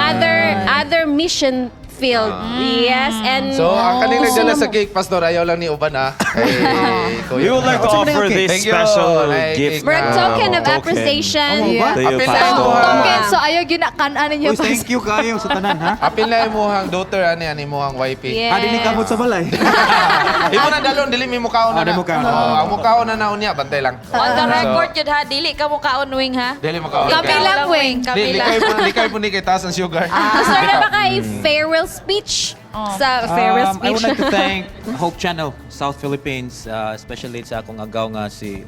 other mission field. Yes, and So, ang kaning gusto nagdala na sa mo- cake, Pastor, ayaw lang ni Uban, ha? Kay Kuya. We would like to offer this Thank you. special Ay, gift. cake We're na. token of Token. appreciation. Yeah. To you, Apil na Pastor. imuhang- Token, so ayaw ginakan-an ninyo. Uy, thank you kayo sa tanan, ha? Apil na imuhang daughter, ani, ani imuhang wifey. Yes. Ah, dili kamot sa balay. Imo na dalon, dili mi mukaon na Ah, na. di mukaon. Oo, ang mukaon na na unya, bantay lang. On the record yun ha, dili ka mukaon, Wing ha? Dili mukaon. Kami lang, Wing. Kami Di, lang. likay po ni kay taas ang sugar. Pastor, na ba kay farewell speech? Sa farewell I speech. would like to thank Hope Channel, South Philippines, especially sa akong agaw nga si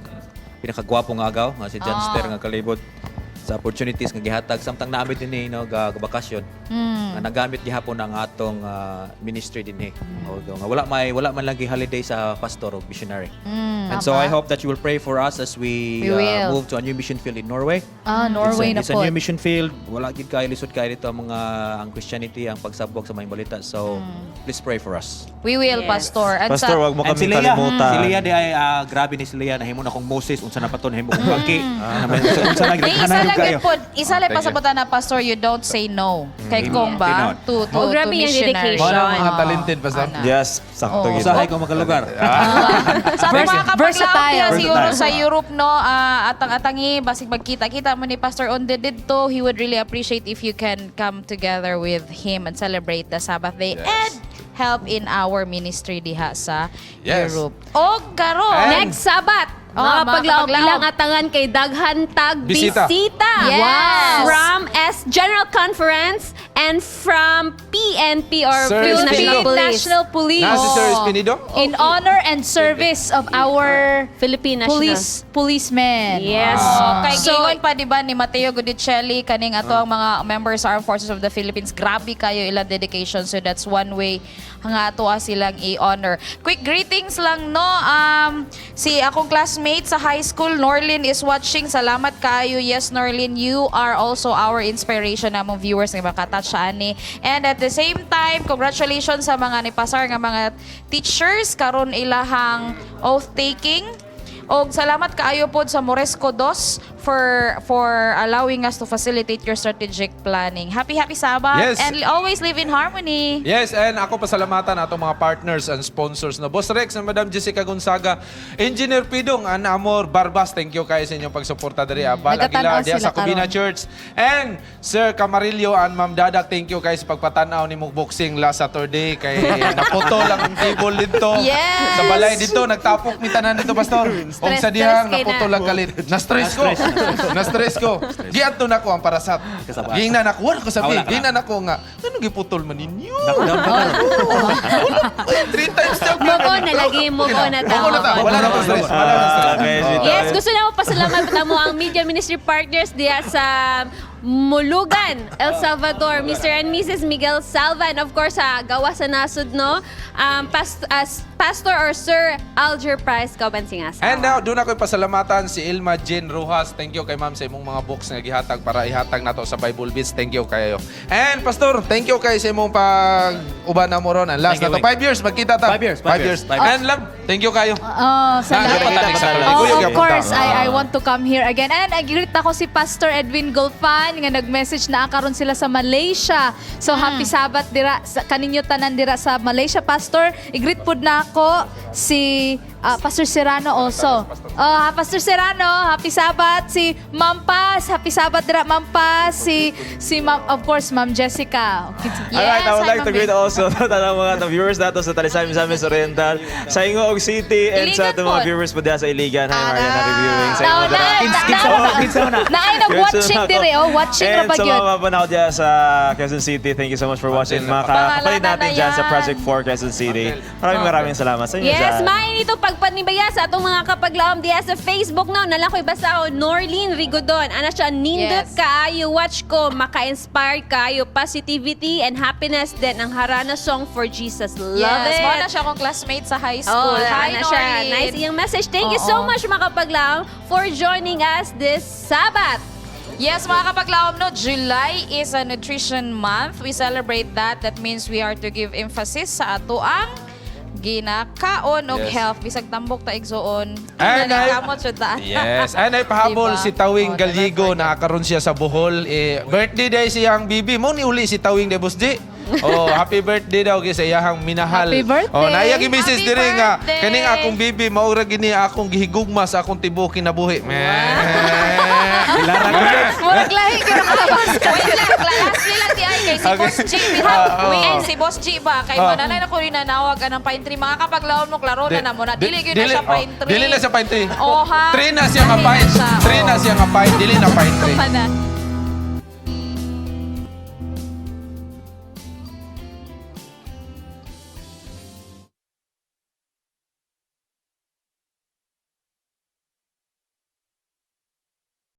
pinakagwapo nga agaw nga si John Ster nga kalibot sa opportunities nga gihatag samtang naamit dinhi no ga bakasyon. Nga nagamit gihapon ang atong ministry dinhi. Although nga wala man lang gi holiday sa pastor o missionary. And so I hope that you will pray for us as we, We will. move to a new mission field in Norway. Ah, Norway na It's a po. new mission field. Wala gid kay lisod kay dito ang mga ang Christianity, ang pagsabog sa mga balita. So please pray for us. We will, Yes. Pastor. And Pastor, sa, wag mo And kami si Leah, kalimutan. si Leah di ay grabe ni si Leah nahimo na akong Moses unsa na pa to nahimo kong bangki. Unsa na Di, isa gidaghanan lang kayo. yun po. Isa lang Thank you. pasabutan na, Pastor, you don't say no. Kay Kong ba? Tinuod. To Oh, grabe to yung missionary. dedication. Wala mga talented, Pastor. Ana. Yes, sakto Oo. gid. Usahay ko makalugar. Sa atong mga kapaglaom Versatile. diha siguro Versatile. sa Europe no, atang-atangi basig magkita-kita mo ni Pastor Onde didto, he would really appreciate if you can come together with him and celebrate the Sabbath day and help in our ministry diha sa Europe. Og karon Next Sabat, Oh, mga mga kapaglaom, kapaglaom. ilang atangan kay daghan tag Bisita. bisita. Yes. From S General Conference and from PNP or Sir Philippine Espino. National Police. National Police. Na si Sir Espinido? In honor and service of our Philippine National. Policemen. Yes. Oh, kay So, giingon pa di ba ni Mateo Gudicelli kaning ato ang mga members sa Armed Forces of the Philippines, grabe kayo ilang dedication, so that's one way nga ato silang i-honor. Quick greetings lang no, si akong classmate sa high school Norlin is watching. Salamat kayo. Yes Norlin, you are also our inspiration namong viewers nga makatouch Shani. And at the same time, congratulations sa mga nipasar nga mga teachers karon ilahang oath taking. Og salamat kaayo pod sa Moresco Dos for allowing us to facilitate your strategic planning. Happy, happy Sabbath and always live in harmony. Yes, and ako pasalamatan atong mga partners and sponsors na Boss Rex and Madam Jessica Gonzaga, Engineer Pidong, and Amor Barbas. Thank you kayo sa inyong pagsuporta diri. Abal Nagatanaw Aguilar diya sila sa Cubina karon. Church. And Sir Camarillo and Ma'am Dadak, thank you kayo sa pagpatanaw ni boxing last Saturday kay naputol ang table dito. Sa balay dito nagtapok mi tanan dito, Pastor. Og sa dihang Stress kay na. naputol ang kalit. Na-stress ko. Na-stress ko. Giadto na ko ang parasat. Giingnan ako, wala ko sabi. Ah, wala ka na. Giingnan ako nga, ano giputol man ninyo? Down ka na. Three times na. Move on na lagi, move on na Move on na ta. tao. Wala na akong stress. Wala na stress. Okay, sweet. Yes, gusto na mo pasalamat mo ang media ministry partners diya sa Mulugan, El Salvador, Mr. and Mrs. Miguel Salva, and of course sa Gawa sa Nasud, no? As Pastor or Sir Alger Price Kauban Singasa. And now, doon ako pasalamatan si Ilma Jean Rojas. Thank you kay ma'am sa imong mga books nga gihatag para ihatag nato sa Bible Beats. Thank you kayo. And Pastor, thank you kay sa imong pag uban na mo ron. And last Thank you, na to, Wing. 5 years, magkita ta. 5 years, 5 5 years. years, 5 years. And love, thank you kayo. Oh, salamat. Kita pa tayo. Oh, Kuya, of gyapon ta. course, I want to come here again. And I-greet ako si Pastor Edwin Gulfan nga nag-message na karon sila sa Malaysia. So happy Sabbath dira sa kaninyo tanan dira sa Malaysia, Pastor. I-greet pud na ako si Pastor Serrano also. Oh, ha, Pastor Serrano, happy Sabbath. Si Ma'am Paz, happy Sabbath dira Ma'am Paz. Si si Ma'am, of course, Ma'am Jessica. Okay. Alright, I would hi, like to Ma'am greet also tanang mga viewers nato sa Talisay, Misamis Oriental, sa Gingoog City, and sa Iligan atong mga po. viewers po diha sa Iligan. Hi, Marian, happy viewing. Sa Taon inyo na, dira. na, na, ay nag-watching dire, oh, watching ra And pa sa gyud. mga mapanood diya sa Quezon City, thank you so much for watching. Mga Pangalatan kapatid natin na dyan sa yan. Project 4 Quezon City. Maraming maraming salamat sa inyo Yes, dyan. main ito pagpanibaya sa atong mga kapaglaom diya sa Facebook now. Nalang ko'y basa ako, Norlene Rigodon. Ana siya, nindot kaayo, watch ko, maka-inspire kaayo, positivity and happiness din ang Harana Song for Jesus. Love Yes, it. mao na siya akong classmate sa high school. Oh, Hi, ana siya. Norlene. Nice iyang message. Thank you so Oo. much, mga kapaglaom, for joining us this Sabbath. Yes, mga kapaglaom, no, July is a nutrition month. We celebrate that. That means we are to give emphasis sa ato ang ginakaon og health bisag tambok ta igsuon. And Kamot jud ta. Yes. And ay pahabol Diba? si Tawing Oh, Gallego na karon siya sa Bohol. Eh, birthday day siyang bibi. Mo ni uli si Tawing de Boss G. Oh, happy birthday daw kay sa iyahang minahal. Happy birthday. Oh, naaya gi misis Happy diri nga birthday. kaning akong bibi mao ra gini akong gihigugma sa akong tibuok kinabuhi. Murag lahi gyud ang katabas. Wait lang, lastly lang di ay kay si Boss G. Ah, oo. Wait, si Boss G ba? Kay mananay na ko rin nanawag anang pine tree. Mga kapaglaom mo, klaro na na mo na. Dili gyud na siya pine tree. Dili na siya pine tree. Oh, ha? Tree na siya nga Dili na pine. siya, Tree na oh. siya nga pine. Dili na pine tree. Pana.